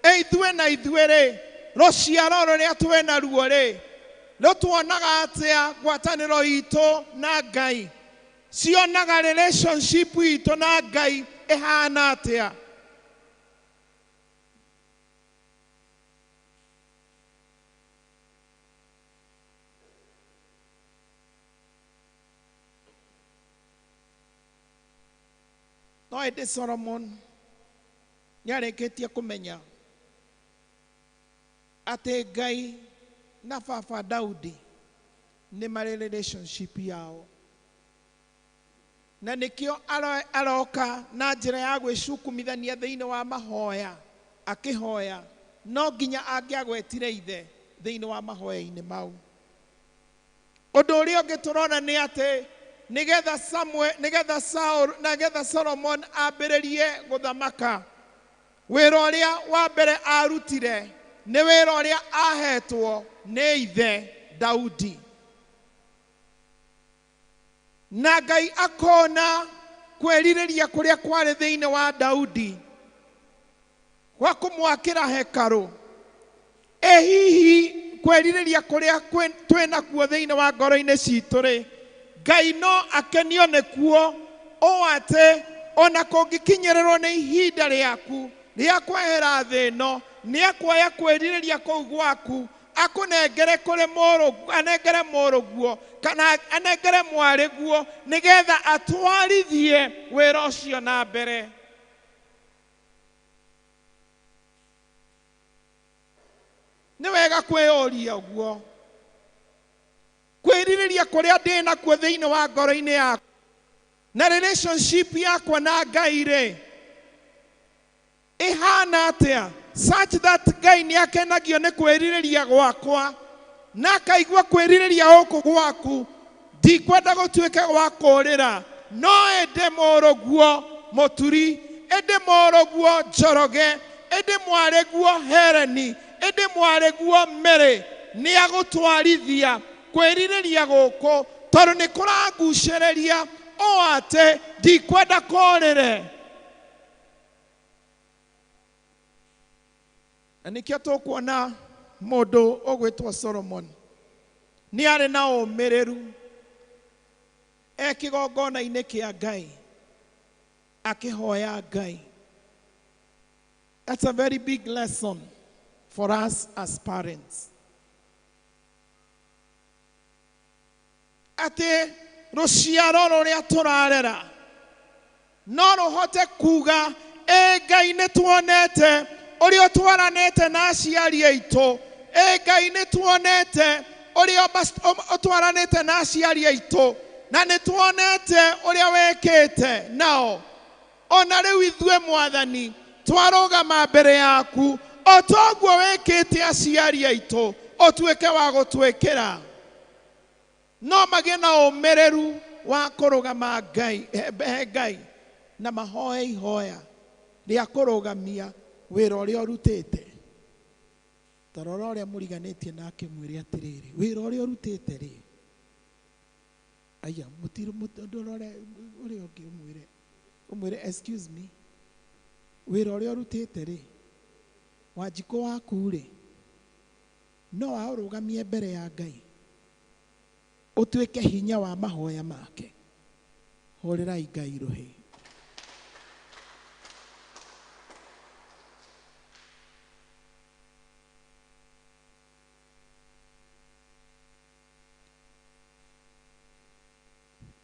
ithuĩ na ithuĩ rĩ, rũciaro rũrĩa twĩnaruo rĩ, rũtuonaga atĩa ngwatanĩro itũ na Ngai? Cionaga relationship itũ na Ngai ĩhana atĩa? No ĩndĩ Solomon nĩarĩkĩtie kũmenya atĩ Ngai na baba Daudi nĩ marĩ relationship yao, na nĩkĩo aroka na njĩra ya gwĩcukumithania thĩinĩ wa mahoya akĩhoya, no nginya angĩagwetire ithe thĩinĩ wa mahoya-inĩ mau. Ũndũ ũrĩa ũngĩ tũrona nĩ atĩ nĩgetha Samuel, nĩgetha Saul, nĩgetha Solomon ambĩrĩrie gũthamaka, wĩra ũrĩa wa mbere arutire nĩ wĩra ũrĩa ahetwo nĩ ithe Daudi. Na Ngai akona kwĩrirĩria kũrĩa kwarĩ thĩinĩ wa Daudi gwa kũmwakĩra hekarũ. Ĩ hihi kwĩrirĩria kũrĩa twĩnakuo thĩinĩ wa ngoro-inĩ citũ rĩ, Ngai no akenio nĩkuo ũũ atĩ ona kũngĩkinyĩrĩrwo nĩ ihinda rĩaku rĩa kwehera thĩ ĩno, nĩakuoya kwĩrirĩria kũu gwaku akũnengere kũrĩ mũrũ, anengere mũrũguo kana anengere mwarĩguo, nĩgetha atwarithie wĩra ũcio na mbere. Nĩ wega kwĩyũria ũguo, kwĩrirĩria kũrĩa ndĩ nakuo thĩinĩ wa ngoro-inĩ yakwa na relationship yakwa na Ngai rĩ, ĩhana atĩa, such that Ngai nĩakenagio nĩ kwĩrirĩria gwakwa na akaigua kwĩrirĩria gũkũ gwaku ndikwenda gũtuĩke gwa kũũrĩra, no ĩndĩ mũrũguo Mũturi, ĩndĩ mũrũguo Njoroge, ĩndĩ mwarĩguo Hereni, ĩndĩ mwarĩguo Mary nĩagũtwarithia Kwĩrirĩria gũkũ tondũ nĩ kũrangucĩrĩria o atĩ ndikwenda kũrĩre. Na nĩkĩo tũkuona mũndũ ũgwĩtwo Solomon nĩ arĩ na ũmĩrĩru e kĩgongona-inĩ kĩa Ngai akĩhoya Ngai. That's a very big lesson for us as parents. Atĩ rũciaro rũrĩa tũrarera no rũhote kuga ĩ Ngai nĩ tuonete ũrĩa ũtwaranĩte na aciari aitũ, ĩ Ngai nĩ tuonete ũrĩa ũtwaranĩte na aciari aitũ, na nĩ tuonete ũrĩa wĩkĩte nao. Ona rĩu ithuĩ Mwathani twarũgama mbere yaku o toguo wĩkĩte aciari aitũ, ũtuĩke wa gũtwĩkĩra. No magĩe na ũmĩrĩru wa kũrũgama Ngai he Ngai na mahoe ihoya rĩa kũrũgamia wĩra ũrĩa ũrutĩte. Ta rora ũrĩa mũriganĩtie nake mwĩre atĩrĩrĩ, wĩra ũrĩa ũrutĩte rĩ, aya ndũrore ũrĩa ũngĩ ũmwĩre, ũmwĩre excuse me, wĩra ũrĩa ũrutĩte rĩ, Wanjikũ waku rĩ, no aũrũgamie mbere ya Ngai ũtuĩke hinya wa mahoya make. Hũrĩrai Ngai rũhĩ.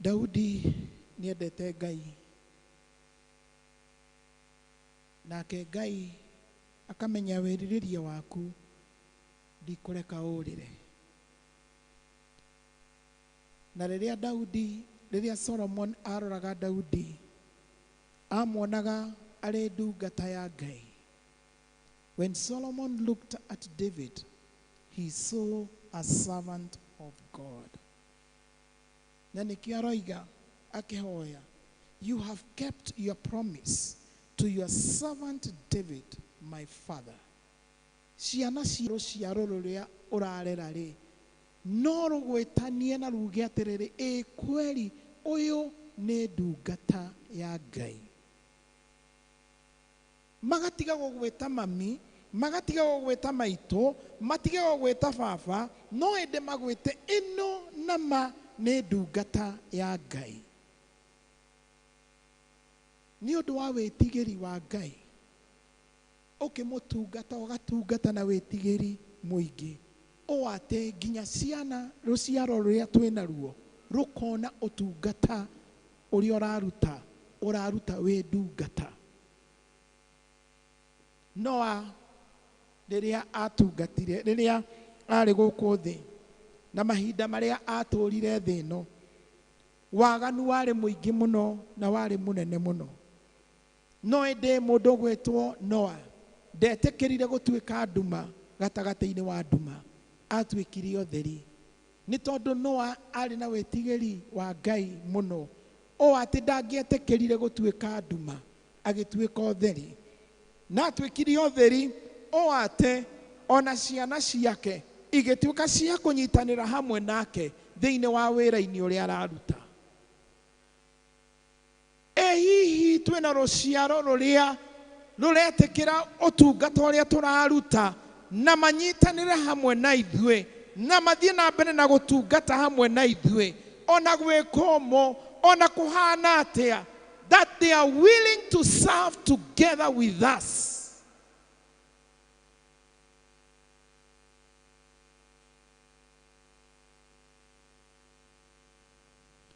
Daudi nĩendete Ngai, nake Ngai akamenya wĩrirĩria waku ndikũreka ũrĩre. Na rĩrĩa Daudi, rĩrĩa Solomon aroraga Daudi, amuonaga arĩ ndungata ya Ngai. When Solomon looked at David, he saw a servant of God. Na nĩkĩo aroiga akĩhoya, you have kept your promise to your servant David, my father. Ciana cia rũciaro rũrĩa ũrarera rĩ, no rũgwĩtanie na ruge atĩrĩrĩ, ĩ kweri ũyũ nĩ ndungata ya Ngai. Magatiga gũgwĩta mami, magatiga gũgwĩta maitũ, matige gũgwĩta baba, no ĩndĩ magwĩte ĩno nama nĩ ndungata ya Ngai. Nĩ ũndũ wa wĩtigĩri wa Ngai, ũkĩmũtungata ũgatungata na wĩtigĩri mũingĩ, o atĩ nginya ciana rũciaro rũrĩa twĩnaruo rũkona ũtungata ũrĩa ũraruta, ũraruta wĩ ndungata. Noa rĩrĩa atungatire, rĩrĩa arĩ gũkũ thĩ na mahinda marĩa atũrire thĩ ĩno, waganu warĩ mũingĩ mũno na warĩ mũnene mũno. No ĩndĩ mũndũ ũgwĩtwo Noa ndetĩkĩrire gũtuĩka nduma gatagatĩ-inĩ wa nduma, atuĩkire ũtheri. Nĩ tondũ Noa arĩ na wĩtigĩri wa Ngai mũno, o atĩ ndangĩetĩkĩrire gũtuĩka nduma, agĩtuĩka ũtheri. Na atuĩkire ũtheri o atĩ ona ciana ciake igĩtuĩka cia kũnyitanĩra hamwe nake thĩinĩ wa wĩra-inĩ ũrĩa araruta. Ĩ hihi twĩna rũciaro rũrĩa rũretĩkĩra ũtungata ũrĩa tũraruta na manyitanĩre hamwe na ithuĩ na mathiĩ na mbere na gũtungata hamwe na ithuĩ, ona gwĩka ũmũ, ona kũhana atĩa, that they are willing to serve together with us.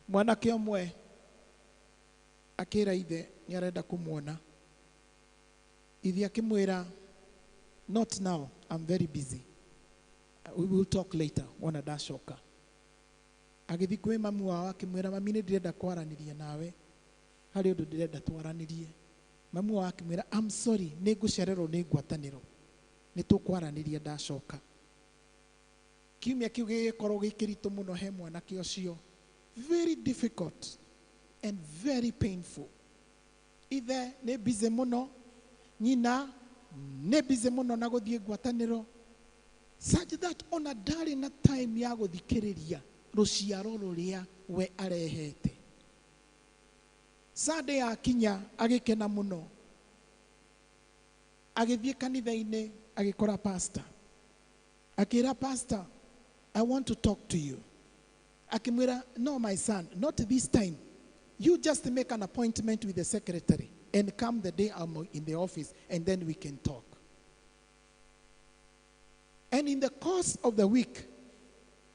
Mwanake ũmwe akĩra ithe nĩ arenda kũmuona. Ithe akĩmwĩra, not now, I'm very busy. We will talk later, wona ndacoka. Agĩthiĩ kwĩ mamu wao akĩmwĩra, mami nĩ ndĩrenda kwaranĩria nawe, harĩ ũndũ ndĩrenda twaranĩrie. Mamu wao akĩmwĩra, I'm sorry, nĩ ngũcererwo nĩ ngwatanĩro, nĩ tũkwaranĩria ndacoka. Kiumia kĩu gĩgĩkorwo gĩ kĩritũ mũno he mwanake ũcio, very difficult and very painful. Ithe nĩ busy mũno, nyina nĩ busy mũno na gũthiĩ ngwatanĩro. Such that ona ndarĩ na time ya gũthikĩrĩria rũciaro rũrĩa we arehete. Sunday yakinya agĩkena mũno. Agĩthiĩ kanitha-inĩ agĩkora pastor. Akĩra pastor, I want to talk to you. Akĩmwĩra, no my son, not this time. You just make an appointment with the secretary and come the day I'm in the office and then we can talk. And in the course of the week,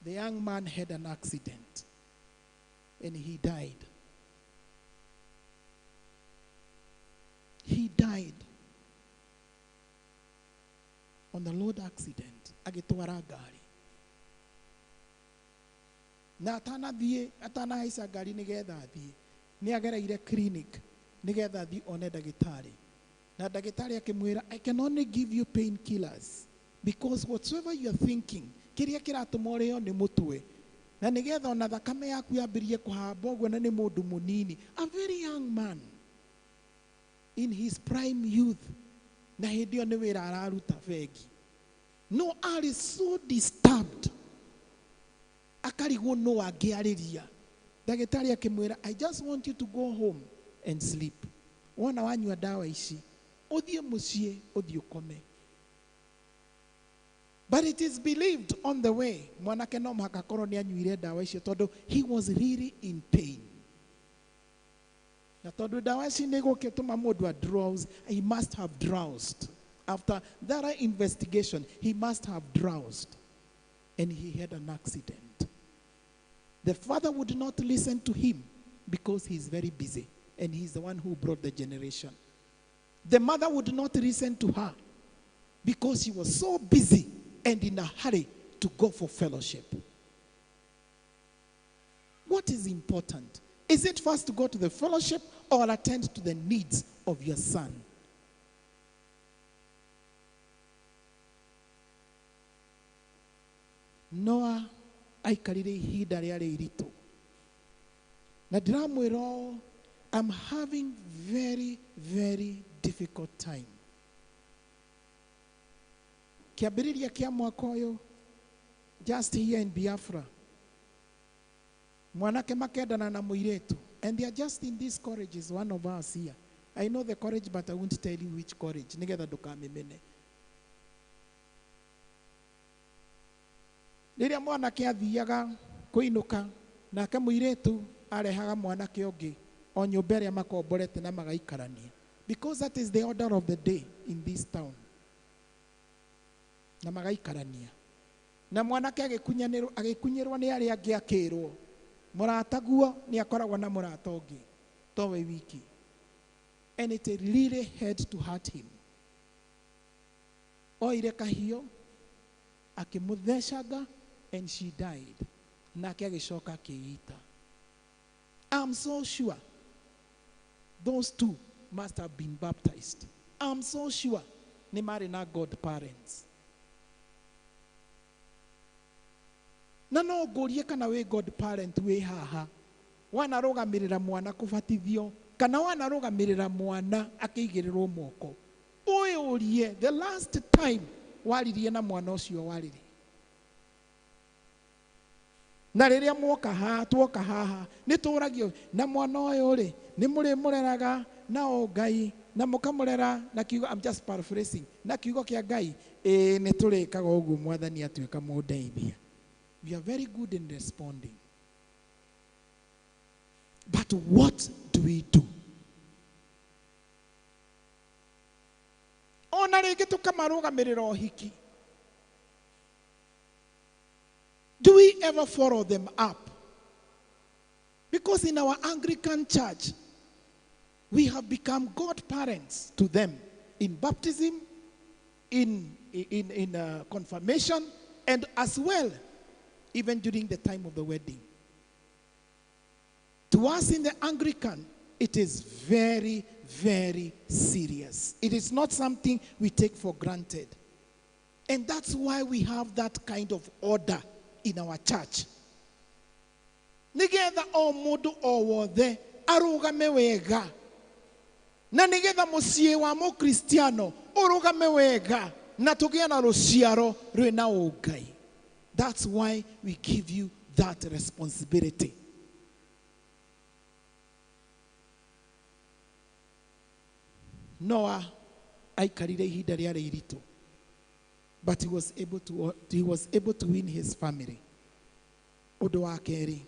the young man had an accident and he died. He died on the road accident. Agĩtwara ngari. Na atanathiĩ, atanahaica ngari nĩgetha athiĩ, nĩ agereire clinic nĩgetha athiĩ one ndagĩtarĩ. Na ndagĩtarĩ akĩmwĩra, I can only give you painkillers because whatsoever you are thinking, kĩrĩa kĩratũma ũrĩo nĩ mũtwe. Na nĩgetha ona thakame yaku yambĩrĩrie kũhamba ũguo na nĩ mũndũ mũnini, a very young man in his prime youth, na hĩndĩ ĩyo nĩ wĩra araruta bengi. No arĩ so disturbed, akarigwo no angĩarĩria. Ndagĩtarĩ akĩmwĩra, I just want you to go home and sleep. Wona wanyua ndawa ici, ũthiĩ mũciĩ, ũthiĩ ũkome. But it is believed on the way, mwanake no mũhaka akorwo nĩ anyuire ndawa icio tondũ he was really in pain. Na tondũ ndawa ici nĩ igũgĩtũma mũndũ a drowse, he must have drowsed. After thorough investigation, he must have drowsed. And he had an accident. The father would not listen to him because he's very busy and he's the one who brought the generation. The mother would not listen to her because she was so busy and in a hurry to go for fellowship. What is important? Is it first to go to the fellowship or attend to the needs of your son? Noah aikarire ihinda rĩarĩ iritũ. Na ndĩramwĩra ũũ, I'm having very, very difficult time. Kĩambĩrĩria kĩa mwaka ũyũ, just here in Biafra, mwanake makendana na mũirĩtu, and they are just in these colleges, one of us here. I know the college, but I won't tell you which college, nĩgetha ndũkamĩmene. Rĩrĩa mwanake athiaga kũinũka, nake mũirĩtu arehaga mwanake ũngĩ o nyũmba ĩrĩa makomborete na magaikarania. Because that is the order of the day in this town. Na magaikarania. Na mwanake agĩkunyĩrwo nĩ arĩa angĩ akĩrwo, mũrataguo nĩ akoragwo na mũrata ũngĩ, to we wiki. And it really had to hurt him. Oire kahiũ, akĩmũthecanga, and she died. Nake agĩcoka akĩita. I'm so sure those two must have been baptized. I'm so sure nĩ marĩ na godparents. Na no ngũrie kana wĩ godparent wĩ haha, wanarũgamĩrĩra mwana kũbatithio, kana wanarũgamĩrĩra mwana akĩigĩrĩrwo moko. Ũyũrie the last time waririe na mwana ũcio warĩrĩ. Na rĩrĩa mwoka haha, tuoka haha, nĩ tũragio na mwana ũyũ rĩ, nĩ mũrĩmũreraga na o Ngai, na mũkamũrera na kiugo, I'm just paraphrasing, na kiugo kĩa Ngai, ĩĩ nĩ tũrĩkaga ũguo mwathani atuĩka mũndeithia. We are very good in responding. But what do we do? Ona rĩngĩ tũkamarũgamĩrĩra ũhiki. Do we ever follow them up? Because in our Anglican church, we have become godparents to them in baptism, in confirmation, and as well, even during the time of the wedding. To us in the Anglican, it is very, very serious. It is not something we take for granted. And that's why we have that kind of order in our church. Nigetha o mundu o wothe arugame wega. Na nigetha mucii wa mukristiano urugame wega. Na tũgĩe na rũciaro rwĩna ũngai. That's why we give you that responsibility. Noah aikarire ihinda rĩarĩ iritũ, but he was able to win his family. Ũndũ wa kerĩ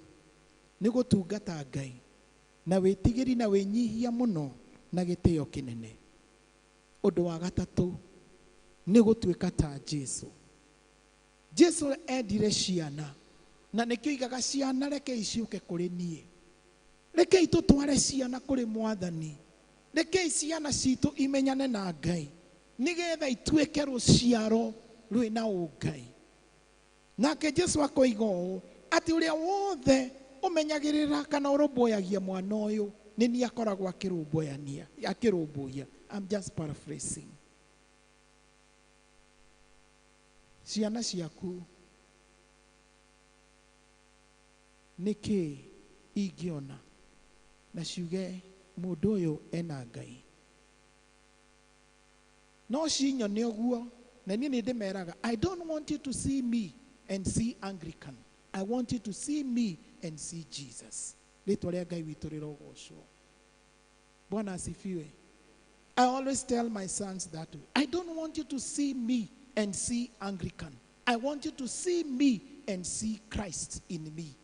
nĩ gũtungata Ngai na wĩtigĩri na wĩnyihia mũno na gĩtĩo kĩnene. Ũndũ wa gatatũ nĩ gũtuĩka ta Jesu. Jesu endire ciana na nĩkĩo igaga ciana rekei ciũke kũrĩ niĩ. Rekei tũtware ciana kũrĩ Mwathani. Rekei ciana citũ imenyane na Ngai nĩgetha ituĩke rũciaro rwĩna ũngai. Nake Jesu akoiga ũũ atĩ ũrĩa wothe ũmenyagĩrĩra kana ũrũmbũyagia mwana ũyũ nĩ niĩ akoragwo akĩrũmbũyania, akĩrũmbũiya. I'm just paraphrasing. Ciana ciaku nĩkĩ ingĩona na ciuge mũndũ ũyũ ena Ngai? No cinyone ũguo, na niĩ nĩ ndĩmeraga, I don't want you to see me and see Anglican. I want you to see me and see Jesus. Rĩtwa rĩa Ngai witũ rĩrogocwo. Bwana asifiwe. I always tell my sons that way. I don't want you to see me and see Anglican. I want you to see me and see Christ in me.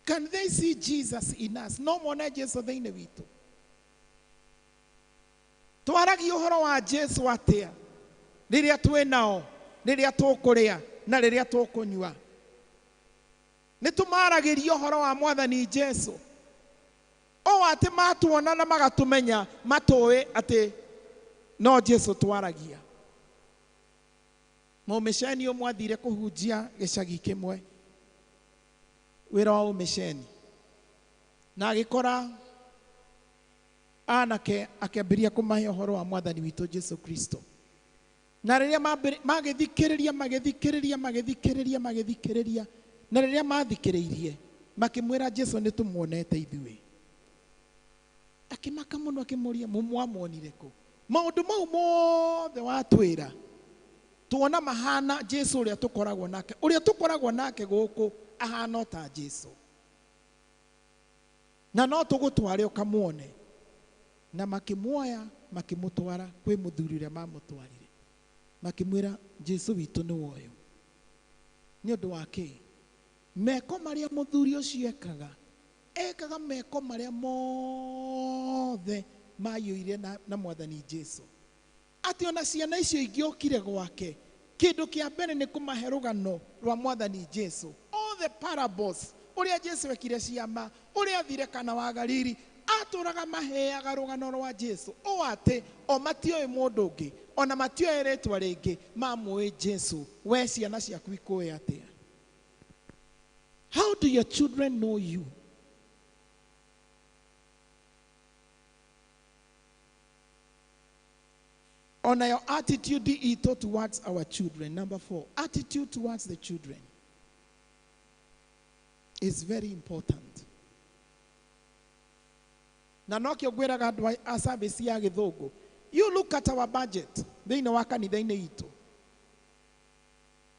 Can they see Jesus in us? No mone Jesu thĩinĩ witũ. Twaragia ũhoro wa Jesu atĩa rĩrĩa twĩ nao, rĩrĩa tũkũrĩa na rĩrĩa tũkũnyua? Nĩ tũmaragĩria ũhoro wa Mwathani Jesu. O atĩ matuona na magatũmenya, matũĩ atĩ no Jesu twaragia. Mũmĩceni ũmwe athire kũhunjia gĩcagi kĩmwe, wĩra wa ũmĩceni, na agĩkora anake akĩambĩrĩria kũmahe ũhoro wa Mwathani witũ Jesu Kristo. Na rĩrĩa magĩthikĩrĩria magĩthikĩrĩria magĩthikĩrĩria magĩthikĩrĩria, na rĩrĩa mathikĩrĩirie makĩmwĩra Jesu nĩ tũmuonete ithuĩ. Akĩmaka mũno akĩmũria, mũmwamuonire kũ? Maũndũ mau mothe watwĩra tuona mahana Jesu ũrĩa tũkoragwo nake, ũrĩa tũkoragwo nake gũkũ ahana o ta Jesu, na no tũgũtware ũkamuone. Na makĩmuoya makĩmũtwara kwĩ mũthuri ũrĩa mamũtwarire, makĩmwĩra Jesu witũ nĩ woyo. Nĩ ũndũ wa kĩ? Meko marĩa mũthuri ũcio ekaga, ekaga meko marĩa mothe maiyũire na Mwathani Jesu. Atĩ ona ciana icio ingĩokire gwake, kĩndũ kĩa mbere nĩ kũmahe rũgano rwa Mwathani Jesu. All the parables, ũrĩa Jesu ekire ciama, ũrĩa athire Kana wa Galili, atũraga maheaga rũgano rwa Jesu. O atĩ o matioĩ mũndũ ũngĩ, ona matioĩ rĩtwa rĩngĩ, mamũĩ Jesu. We ciana ciaku ikũĩ atĩa? How do your children know you? On our attitude itũ towards our children. Number 4, attitude towards the children is very important. Na nokĩo ngwĩraga andũ a service ya gĩthũngũ, you look at our budget thĩinĩ wa kanitha-inĩ itũ.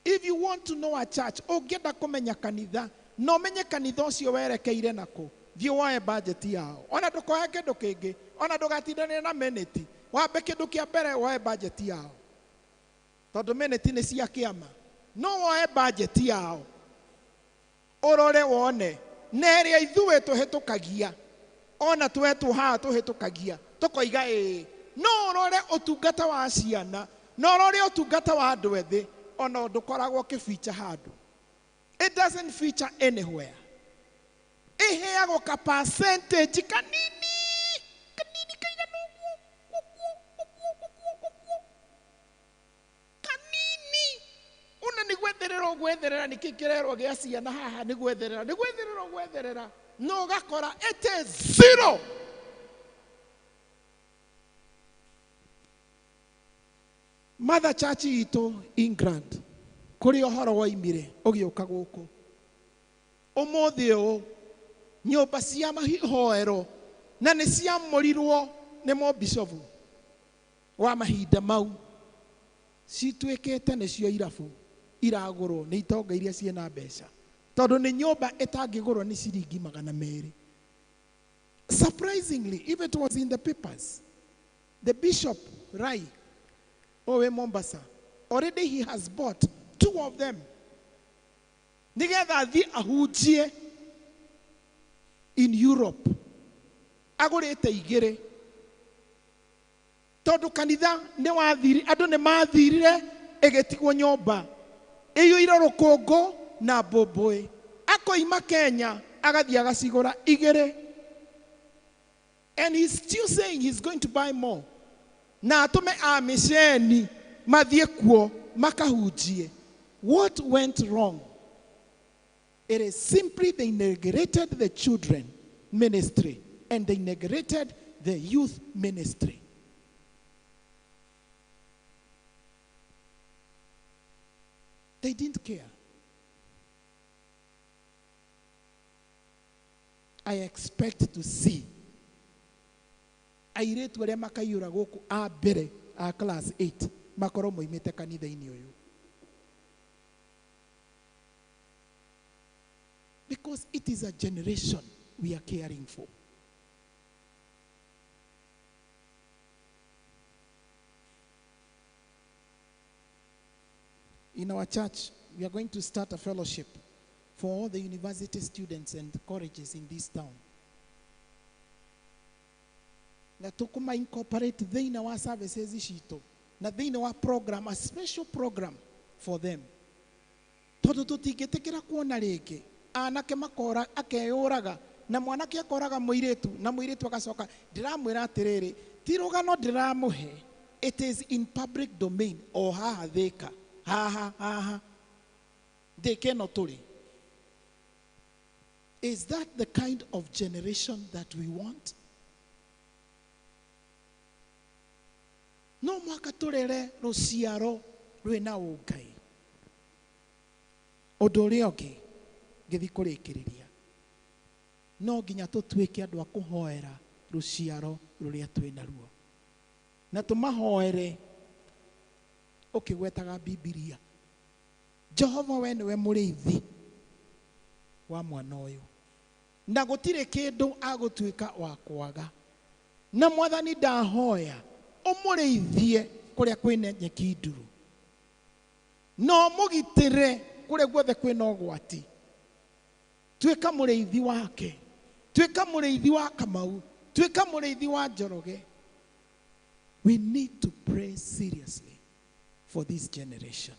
If you want to know a church, ũngĩenda kũmenya kanitha, no menye kanitha ũcio werekeire nakũ, thiĩ woe budget yao. Ona ndũkoe kĩndũ kĩngĩ, ona ndũgatindanĩre na minute, wambe kĩndũ kĩa mbere woe budget yao. Tondũ minute nĩ cia kĩama. No woe budget yao, ũrore wone na ĩrĩa ithuĩ tũhĩtũkagia, ona twetwo haha tũhĩtũkagia tũkoiga ĩĩ. No ũrore ũtungata wa ciana, no ũrore ũtungata wa andũ ethĩ, ona ndũkoragwo ũkĩficha handũ. It doesn't feature anywhere. Ĩheagwo ka percentage kanini kanini kaigana ũguo ũguo ũguo ũguo ũguo kanini. Ona nĩ gwetherera ũgwetherera, nĩkĩ kĩrerwo gĩa ciana haha nĩ gwetherera, nĩ gwetherera ũgwetherera, no ũgakora it is zero. Mother Church itũ England, kũrĩa ũhoro woimire ũgĩũka gũkũ ũmũthĩ ũyũ, Nyũmba cia mahoero na nĩ ciamũrirwo nĩ mũbishobu wa mahinda mau, cituĩkĩte nĩcio irabu iragũrwo nĩ itonga iria ciĩna mbeca, tondũ nĩ nyũmba ĩtangĩgũrwo nĩ ciringi 200. Surprisingly, if it was in the papers, the Bishop Rai owe Mombasa, already he has bought 2 of them nĩgetha athiĩ ahunjie in Europe. Agũrĩte 2 tondũ kanitha nĩ wathiri, andũ nĩ mathirire, ĩgĩtigwo nyũmba ĩiyũire rũkũngũ na mbũmbũĩ. Akoima Kenya agathiĩ agacigũra 2, and he's still saying he's going to buy more, na atũme amĩceni mathiĩ kuo makahunjie. What went wrong? It is simply they neglected the children ministry and they neglected the youth ministry. They didn't care. I expect to see airĩtu arĩa makaiyũra gũkũ a mbere a class 8 makorwo moimĩte kanitha-inĩ ũyũ. Because it is a generation we are caring for. In our church, we are going to start a fellowship for all the university students and colleges in this town. Na tukuma incorporate thĩinĩ wa services citũ na thĩinĩ wa program, a special program for them. Tondũ tũtingĩtĩkĩra kuona rĩngĩ anake makora akeyũraga na mwanake akoraga mũirĩtu na mũirĩtu agacoka. Ndĩramwĩra atĩrĩrĩ, ti rũgano ndĩramũhe, it is in public domain o haha Thĩka, haha haha Thĩka ĩno tũrĩ. Is that the kind of generation that we want? No mwaka tũrere rũciaro rwĩna ũngai. Ũndũ ũrĩa ũngĩ ngĩthiĩ kũrĩkĩrĩria, no nginya tũtuĩke andũ a kũhoera rũciaro rũrĩa twĩnaruo, na tũmahoere ũkĩgwetaga Bibilia. Jehova we nĩwe mũrĩithi wa mwana ũyũ, na gũtirĩ kĩndũ agũtuĩka wa kwaga. Na Mwathani ndahoya ũmũrĩithie kũrĩa kwĩna nyeki nduru, na ũmũgitĩre kũrĩa guothe kwĩna ũgwati. Tuĩka mũrĩithi wake, tuĩka mũrĩithi wa Kamau, tuĩka mũrĩithi wa Njoroge. We need to pray seriously for this generation.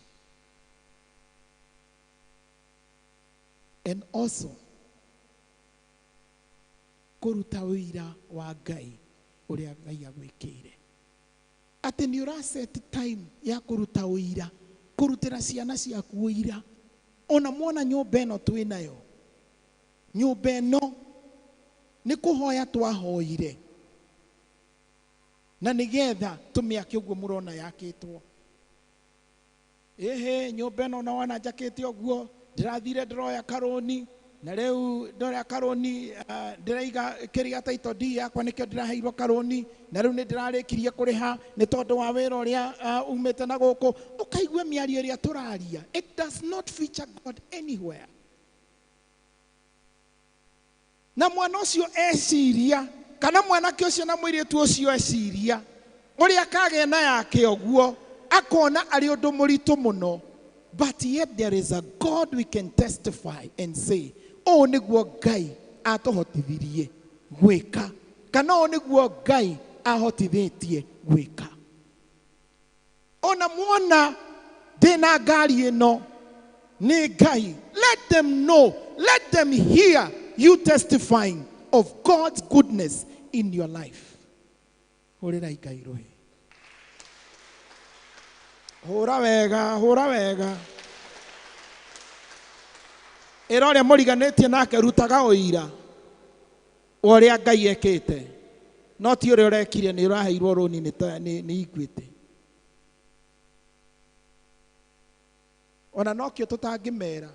And also kũruta ũira wa Ngai ũrĩa Ngai agwĩkĩire. Atĩ nĩ ũraset time ya kũruta ũira, kũrutĩra ciana ciaku ũira. Ona mwona nyũmba ĩno twĩnayo, nyũmba ĩno nĩ kũhoya twahoire na nĩgetha tũmĩake ũguo mũrona yakĩtwo. Ĩhĩ, nyũmba ĩno na wona njakĩte ũguo, ndĩrathire ndĩroya karũni, na rĩu ndoya karũni, ndĩraiga kĩrĩa title deed yakwa nĩkĩo ndĩraheirwo karũni, na rĩu nĩ ndĩrarĩkirie kũrĩha nĩ tondũ wa wĩra ũrĩa umĩte na gũkũ. Ũkaigua mĩario ĩrĩa tũraria, it does not feature God anywhere. Na mwana ũcio eciria, kana mwanake ũcio na mũirĩtu ũcio eciria ũrĩa akagĩa na yake ũguo, akona arĩ ũndũ mũritũ mũno. But yet there is a God we can testify and say, ũũ nĩguo Ngai atũhotithirie gwĩka, kana ũũ nĩguo Ngai ahotithĩtie gwĩka. Ona mwona ndĩna ngari ĩno nĩ Ngai. Let them know, let them hear you testifying of God's goodness in your life. Hũrĩrai Ngai rũhĩ. Hũra wega, hũra wega. Ĩra ũrĩa mũriganĩtie nake, rutaga ũira wa ũrĩa Ngai ekĩte, no ti ũrĩa ũrekire nĩ ũraheirwo rũni nĩ Equity. Ona nokĩo tũtangĩmera,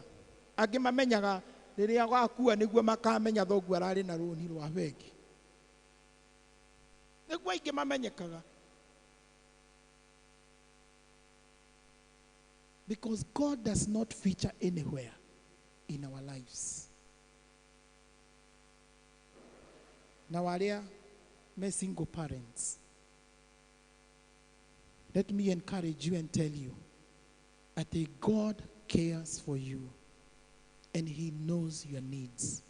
angĩ mamenyaga Rĩrĩa wakua nĩguo makamenya thoguo ararĩ na rũni rwa bengi. Nĩguo aingĩ mamenyekaga. Because God does not feature anywhere in our lives. Na arĩa me single parents, let me encourage you and tell you that God cares for you and he knows your needs.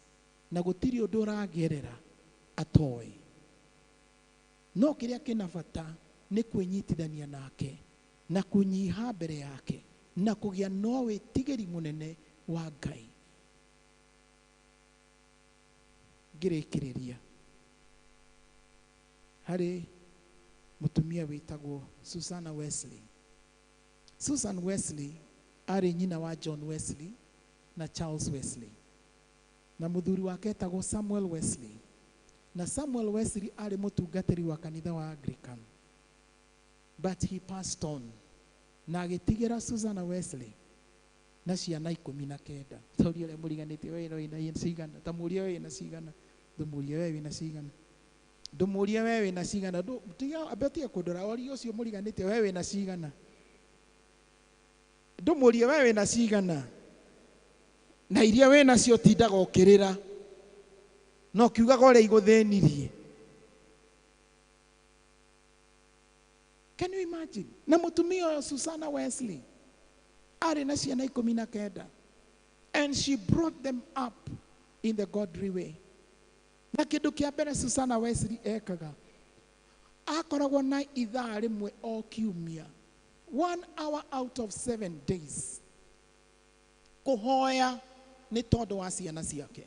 Na gũtirĩ ũndũ ũragerera atoĩ. No kĩrĩa kĩna bata nĩ kwĩnyitithania nake na kũnyiha mbere yake na kũgĩa no wĩtigĩri mũnene wa Ngai. Ngĩrĩkĩrĩria harĩ mũtumia wĩtagwo Susanna Wesley. Susan Wesley arĩ nyina wa John Wesley na Charles Wesley, na mũthuri wake etagwo Samuel Wesley. Na Samuel Wesley arĩ mũtungatĩri wa kanitha wa Anglican, but he passed on na agĩtigĩra Susanna Wesley na ciana 19. Taũria ũrĩa mũriganĩtie we wĩna cigana, ta mũria we wĩna cigana, ndũmũrie we wĩna cigana, ndũmũrie we wĩna cigana, ambe ũtige kũndora, oria ũcio mũriganĩtie we wĩna cigana, ndũmũrie we wĩna cigana, na iria wĩna cio tindaga ũkĩrĩra no kiugaga ũrĩa igũthĩnirie. Can you imagine? Na mũtumia ũyũ Susanna Wesley arĩ na ciana 19, and she brought them up in the godly way. Na kĩndũ kĩa mbere Susanna Wesley ekaga, akoragwo na ithaa rĩmwe o kiumia, 1 hour out of 7 days, kũhoya nĩ tondũ wa ciana ciake.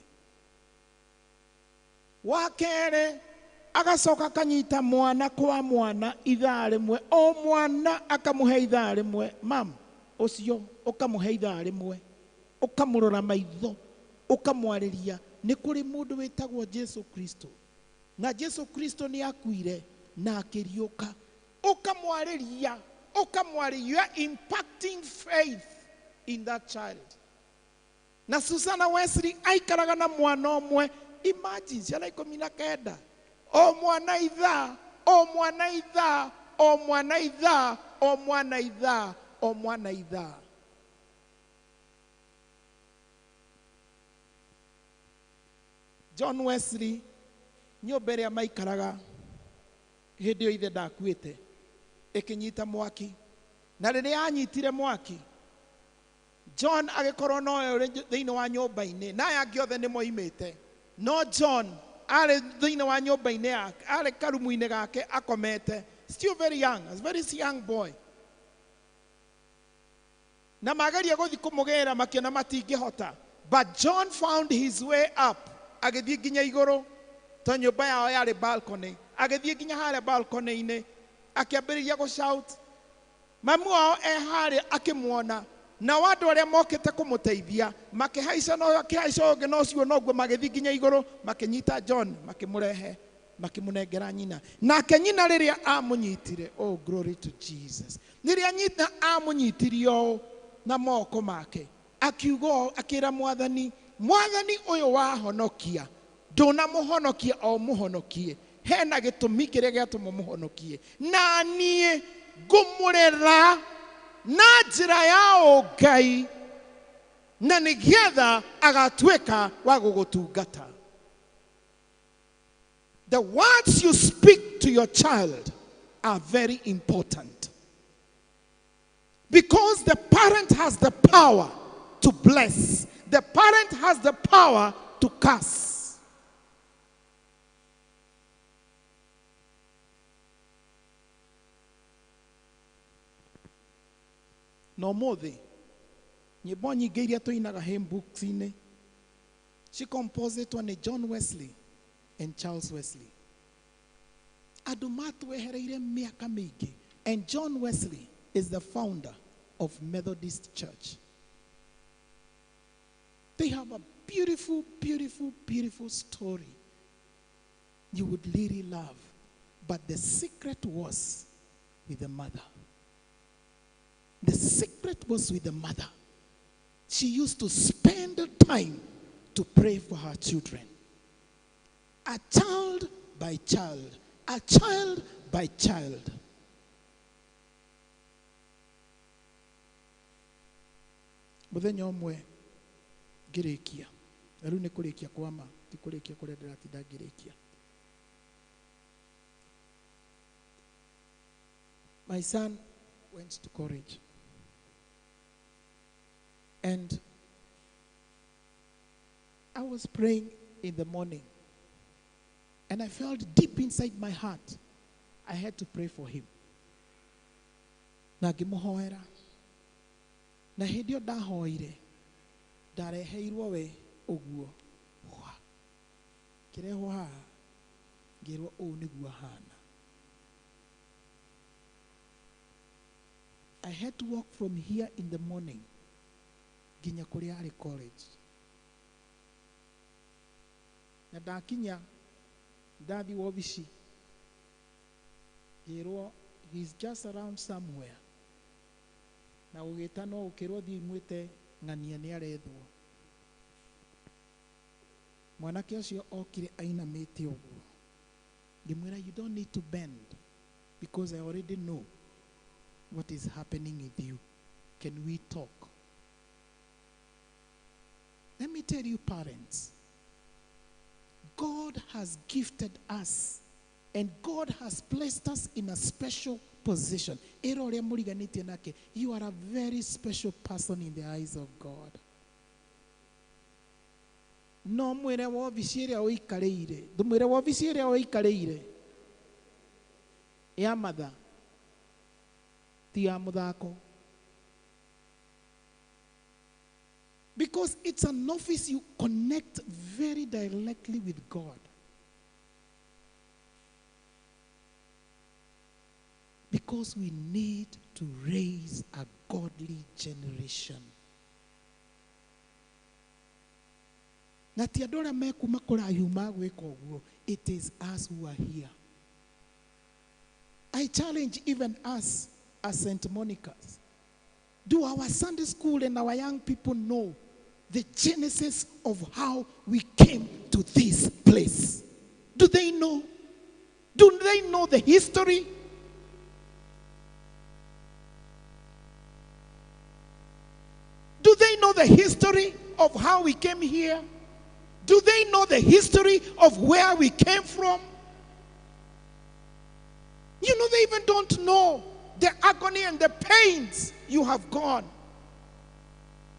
Wa kerĩ agacoka akanyita mwana kwa mwana ithaa rĩmwe, o mwana akamũhe ithaa rĩmwe. Mam ũcio ũkamũhe ithaa rĩmwe, ũkamũrora maitho, ũkamwarĩria. Nĩ kũrĩ mũndũ wĩtagwo Jesu Kristo, na Jesu Kristo nĩ akuire na akĩriũka. Ũkamwarĩria, ũkamwarĩria, you are impacting faith in that child. Na Susanna Wesley aikaraga na mwana ũmwe. Imagine ciana 19, o mwana ithaa, o mwana ithaa, o mwana ithaa, o mwana ithaa, o mwana ithaa. John Wesley nyũmba ĩrĩa maikaraga hĩndĩ ĩyo ithe ndakuĩte ĩkĩnyita mwaki, na rĩrĩa anyitire mwaki John agĩkorwo nowe ũrĩ thĩinĩ wa nyũmba-inĩ, na aya angĩ othe nĩ moimĩte, no John arĩ thĩinĩ wa nyũmba-inĩ yake, arĩ karumu-inĩ gake akomete, still very young, a very young boy. Na mageria gũthiĩ kũmũgĩra makĩona matingĩhota, but John found his way up, agĩthiĩ nginya igũrũ, to nyũmba yao yarĩ balcony, agĩthiĩ nginya harĩa balcony-inĩ, akĩambĩrĩria gũ-shout. Mamu wao e harĩa akĩmuona, na andũ arĩa mokĩte kũmũteithia makĩhaica, no akĩhaica ũngĩ no ũcio noguo, magĩthiĩ nginya igũrũ, makĩnyita John, makĩmũrehe, makĩmũnengera nyina. Nake nyina rĩrĩa amũnyitire, oh glory to Jesus, rĩrĩa nyina amũnyitirie ũũ na moko make, akiuga ũũ, akĩra Mwathani, Mwathani ũyũ wahonokia, ndũnamũhonokia o mũhonokie, hena gĩtũmi kĩrĩa gĩatũma mũhonokie, na niĩ ngũmũrera na njĩra ya ũngai, na nĩgetha agatuĩka wa gũgũtungata. The words you speak to your child are very important, because the parent has the power to bless. The parent has the power to curse. No mũthĩ nyĩmbo nyingĩ iria tũinaga hymn books-inĩ cicomposetwo nĩ John Wesley and Charles Wesley. Andũ matwehereire mĩaka mĩingĩ, and John Wesley is the founder of Methodist Church. They have a beautiful, beautiful, beautiful story you would really love. But the secret was with the mother. The secret was with the mother. She used to spend the time to pray for her children. A child by child, a child by child. Muthenya ũmwe ngĩrĩkia, na rĩu nĩ kũrĩkia kwa ma, ti kũrĩkia kũrĩa ndĩratinda ngĩrĩkia. My son went to college. And I was praying in the morning. And I felt deep inside my heart, I had to pray for him. Na ngĩmũhoera. Na hĩndĩ ĩyo ndahoire, ndareheirwo we ũguo. Ngĩrehwo haha, ngĩrwo ũũ nĩguo ahana. I had to walk from here in the morning nginya kũrĩa arĩ college. Na ndakinya, ndathi wobici, ngĩrwo he's just around somewhere. Na ũgĩtanwo ũkĩrwo thiĩ mwĩte ng'ania nĩ arethwo. Mwanake ũcio okire ainamĩte ũguo. Ngĩmwĩra, you don't need to bend because I already know what is happening with you. Can we talk? Let me tell you, parents, God has gifted us and God has placed us in a special position. You are a very special person in the eyes of God. No mwere wobici ĩrĩa ũikarĩire, ndũmwĩre wobici ĩrĩa ũikarĩire ya matha ti ya mũthako. Because it's an office you connect very directly with God. Because we need to raise a godly generation. Na ti andũ arĩa mekuma kũraihu magwĩka ũguo, it is us who are here. I challenge even us as St. Monica's. Do our Sunday school and our young people know the genesis of how we came to this place? Do they know? Do they know the history? Do they know the history of how we came here? Do they know the history of where we came from? You know, they even don't know the agony and the pains you have gone.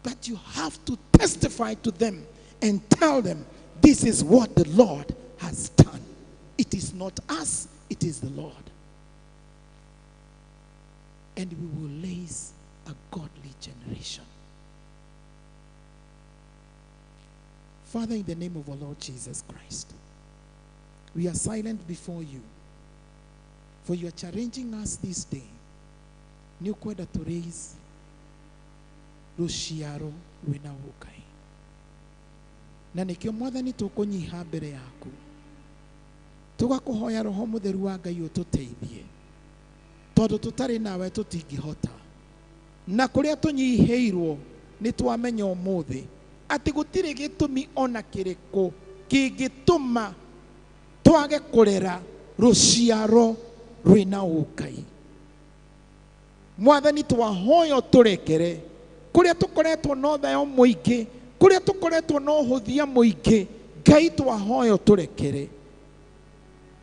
But you have to testify to them and tell them, this is what the Lord has done. It is not us, it is the Lord. And we will raise a godly generation. Father, in the name of our Lord Jesus Christ, we are silent before you, for you are challenging us this day. Nĩ ũkwenda to raise rũciaro rwĩna ũkai. Na nĩkĩo Mwathani tũkũnyiha mbere yaku. Tũgakũhoya Roho Mũtheru wa Ngai ũtũteithie. Tondũ tũtarĩ nawe tũtingĩhota. Na kũrĩa tũnyihĩirwo nĩ twamenya ũmũthĩ atĩ gũtirĩ gĩtũmi ona kĩrĩkũ kĩngĩtũma twage kũrera rũciaro rwĩna ũkai. Mwathani twahoya ũtũrekere kũrĩa tũkoretwo na ũthayo mũingĩ, kũrĩa tũkoretwo na ũhũthia mũingĩ, Ngai twahoya ũtũrekere.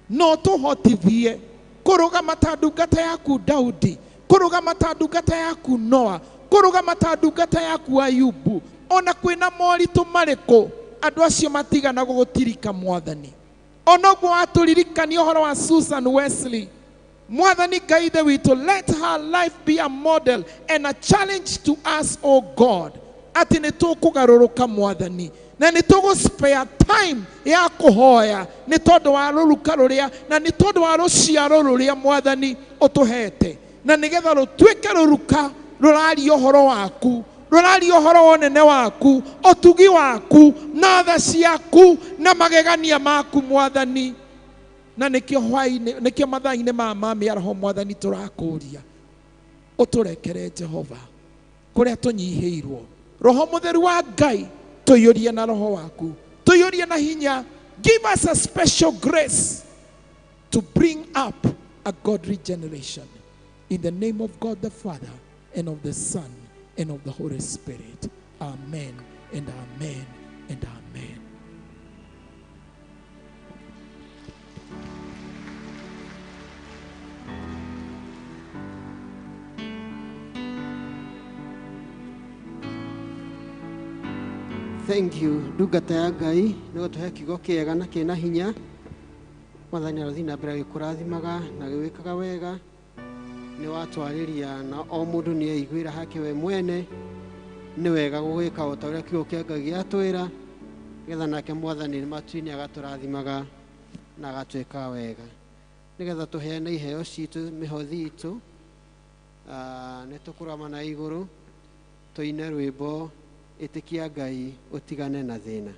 No tũhotithie kũrũgama ta ndungata yaku Daudi, kũrũgama ta ndungata yaku Noa, kũrũgama ta ndungata yaku Ayubu. Ona kwĩna moritũ marĩkũ, andũ acio matigana gũgũtirika Mwathani. Ona ũguo watũririkania ũhoro wa Susan Wesley, Mwathani Ngai Ithe witũ, let her life be a model and a challenge to us, O God. Atĩ nĩ tũkũgarũrũka Mwathani, na nĩ tũgũ spare time ya kũhoya nĩ tondũ wa rũruka rũrĩa na nĩ tondũ wa rũciaro rũrĩa Mwathani ũtũhete, na nĩgetha rũtuĩke rũruka rũraria ũhoro waku, rũraria ũhoro wa ũnene waku, ũtugi waku, na tha ciaku, na magegania maku Mwathani. Na nĩkĩo hwaĩ-inĩ, nĩkĩo mathaa-inĩ maya ma mĩaraho Mwathani tũrakũria ũtũrekere Jehova kũrĩa tũnyihĩirwo. Roho Mũtheru wa Ngai Tũiyũrie na roho waku, tũiyũrie na hinya. Give us a special grace to bring up a godly generation. In the name of God the Father, and of the Son, and of the Holy Spirit. Amen, and amen, and amen. Thank you, ndungata ya Ngai, nĩ gũtũhe kiugo kĩega na kĩna hinya. Mwathani arothiĩ na mbere agĩkũrathimaga na agĩgwĩkaga wega. Nĩ watwarĩria na o mũndũ nĩ eiguĩra hake we mwene. Nĩ wega gũgĩka o ta ũrĩa kiugo kĩa Ngai gĩatwĩra, nĩgetha nake Mwathani matu-inĩ agatũrathimaga na agatwĩka wega. Nĩgetha tũheane iheo citũ, mĩhothi itũ, nĩ tũkũrũgama na igũrũ tũine rwĩmbo ĩtĩkia Ngai ũtigane na thĩna.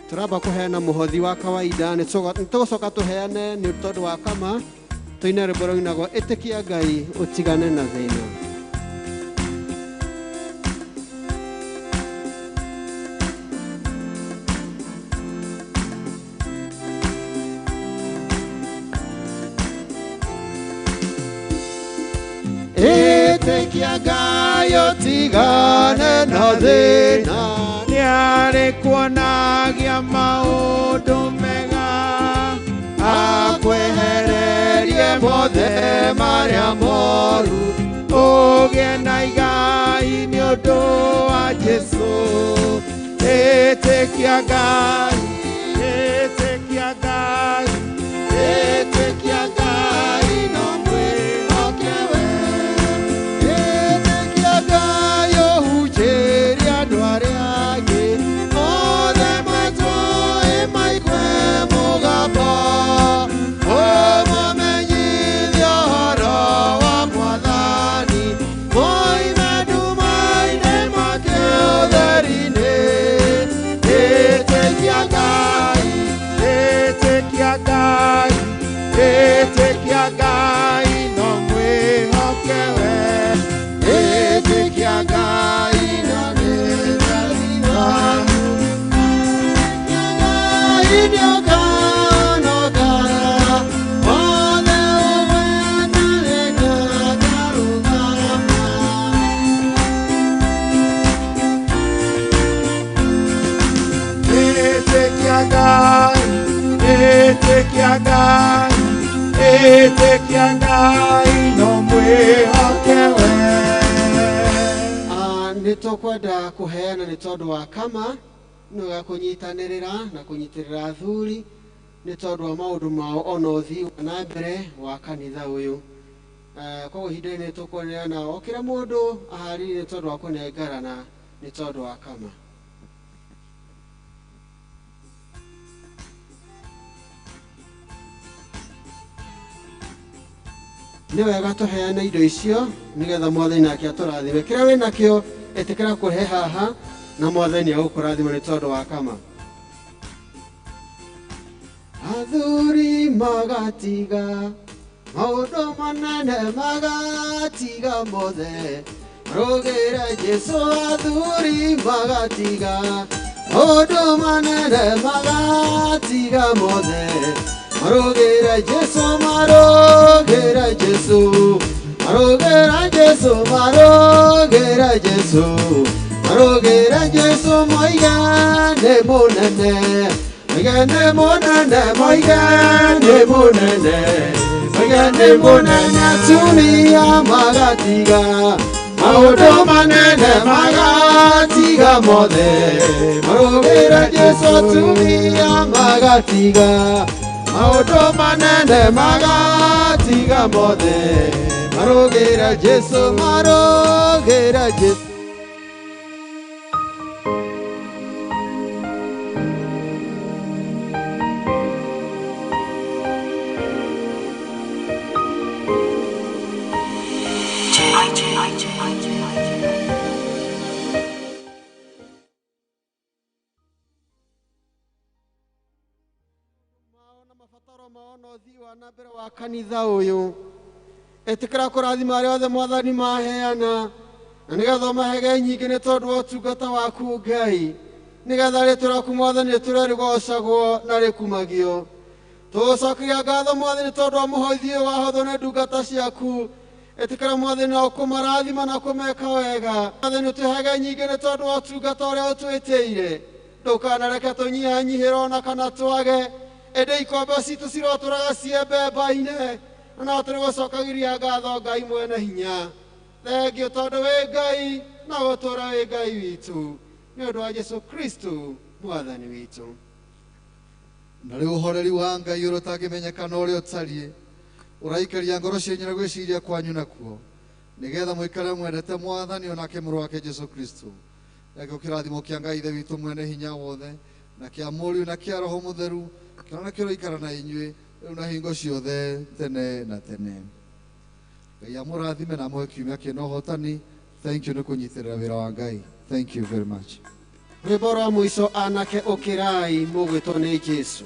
Tũramba kũheana mũhothi wa kawaida, nĩ tũgũcoka tũheane nĩ tondũ wa kama, tũine rwĩmbo rũinagwo ĩtĩkia Ngai ũtigane na thĩna. Ĩtĩkia Ngai ũtigane na thĩna, nĩarĩkuonagia maũndũ mega, akwehererie mothe marĩa moru, ũgĩe na igai nĩ ũndũ wa Jesũ. Ĩtĩkia Ngai, ĩtĩkia Ngai, ĩtĩkia Ngai no mwĩhoke we. Ĩtĩkia Ngai ũhunjĩrie andũ arĩa angĩ, othe matũĩ maigue mũgambo, ũmamenyithie ũhoro wa Mwathani, moime nduma-inĩ moke ũtheri-inĩ. Ĩtĩkia Ngai, ĩtĩkia Ngai, ĩtĩkia Ngai no mwĩhoke we. Ĩtĩkia Ngai na nĩũrathima. Ngai nĩũkanoga, othe ũmweterere akarũgama. Ĩtĩkia Ngai, ĩtĩkia Ngai, ĩtĩkia Ngai no mwĩhoke we. Nĩ tũkwenda kũheana nĩ tondũ wa kama, nĩ wega kũnyitanĩrĩra na kũnyitĩrĩra athuri nĩ tondũ wa maũndũ mao ona ũthii wa na mbere wa kanitha ũyũ. Koguo ihinda-inĩ tũkũneana o kĩrĩa mũndũ aharĩirie nĩ tondũ wa kũnengerana nĩ tondũ wa kama. Nĩ wega tũheane indo icio nĩgetha Mwathani nake atũrathime. Kĩrĩa wĩ nakĩo ĩtĩkĩra kũhe haha na Mwathani agũkũrathima nĩ tondũ wa kama. Athuri magatiga maũndũ manene, magatiga mothe, marũgĩre Jesũ. Athuri magatiga maũndũ manene, magatiga mothe, marũgĩre Jesũ, marũgĩre Jesũ, marũgĩre Jesũ, marũgĩre Jesũ, marũgĩre Jesũ, moige nĩ mũnene, moige nĩ mũnene, moige nĩ mũnene, moige nĩ mũnene. Atumia magatiga maũndũ manene, magatiga mothe, marũgĩre Jesũ. Atumia magatiga maũndũ manene, magatiga mothe, marũgĩre Jesũ, marũgĩre Jesũ. Mabataro mao na ũthii wa na mbere wa kanitha ũyũ. Ĩtĩkĩra kũrathima arĩa othe Mwathani maheana, na nĩgetha ũmahege nyingĩ nĩ tondũ wa ũtungata waku Ngai, nĩgetha rĩĩtwa rĩaku Mwathani rĩtũũre rĩgoocagwo na rĩkumagio. Tũgũcokeria ngatho Mwathani tondũ wa mũhothi ũyũ wahothwo nĩ ndungata ciaku. Ĩtĩkĩra Mwathani na ũkũmarathima na kũmeka wega. Mwathani ũtũhege nyingĩ nĩ tondũ wa ũtungata ũrĩa ũtwĩtĩire. Ndũkanareke tũnyihanyihĩrwo na kana twage, ĩndĩ ikombe citũ cirotũraga ciembemba-inĩ, na no tũrĩgũcokagĩria ngatho Ngai mwene hinya. Thengio tondũ wĩ Ngai na gũtũũra wĩ Ngai witũ, nĩ ũndũ wa Jesũ Kristo Mwathani witũ. Na rĩu ũhoreri wa Ngai ũrĩa ũtangĩmenyeka na ũrĩa ũtariĩ ũraikaria ngoro cianyu na gwĩciria kwanyu nakuo, nĩgetha mũikare mwendete Mwathani onake mũrũ wake Jesũ Kristo. Nakĩo kĩrathimo kĩa Ngai Ithe witũ mwene hinya wothe, na kĩa Mũriũ, na kĩa Roho Mũtheru kĩrona kĩroikara na inyuĩ rĩu na hingo ciothe tene na tene. Ngai amũrathime na amũhe kiumia kĩna ũhotani. Thank you nĩ kũnyitĩrĩra wĩra wa Ngai. Thank you very much. Rwĩmbo rwa mũico, anake ũkĩrai mũgwĩtwo nĩ Jesũ.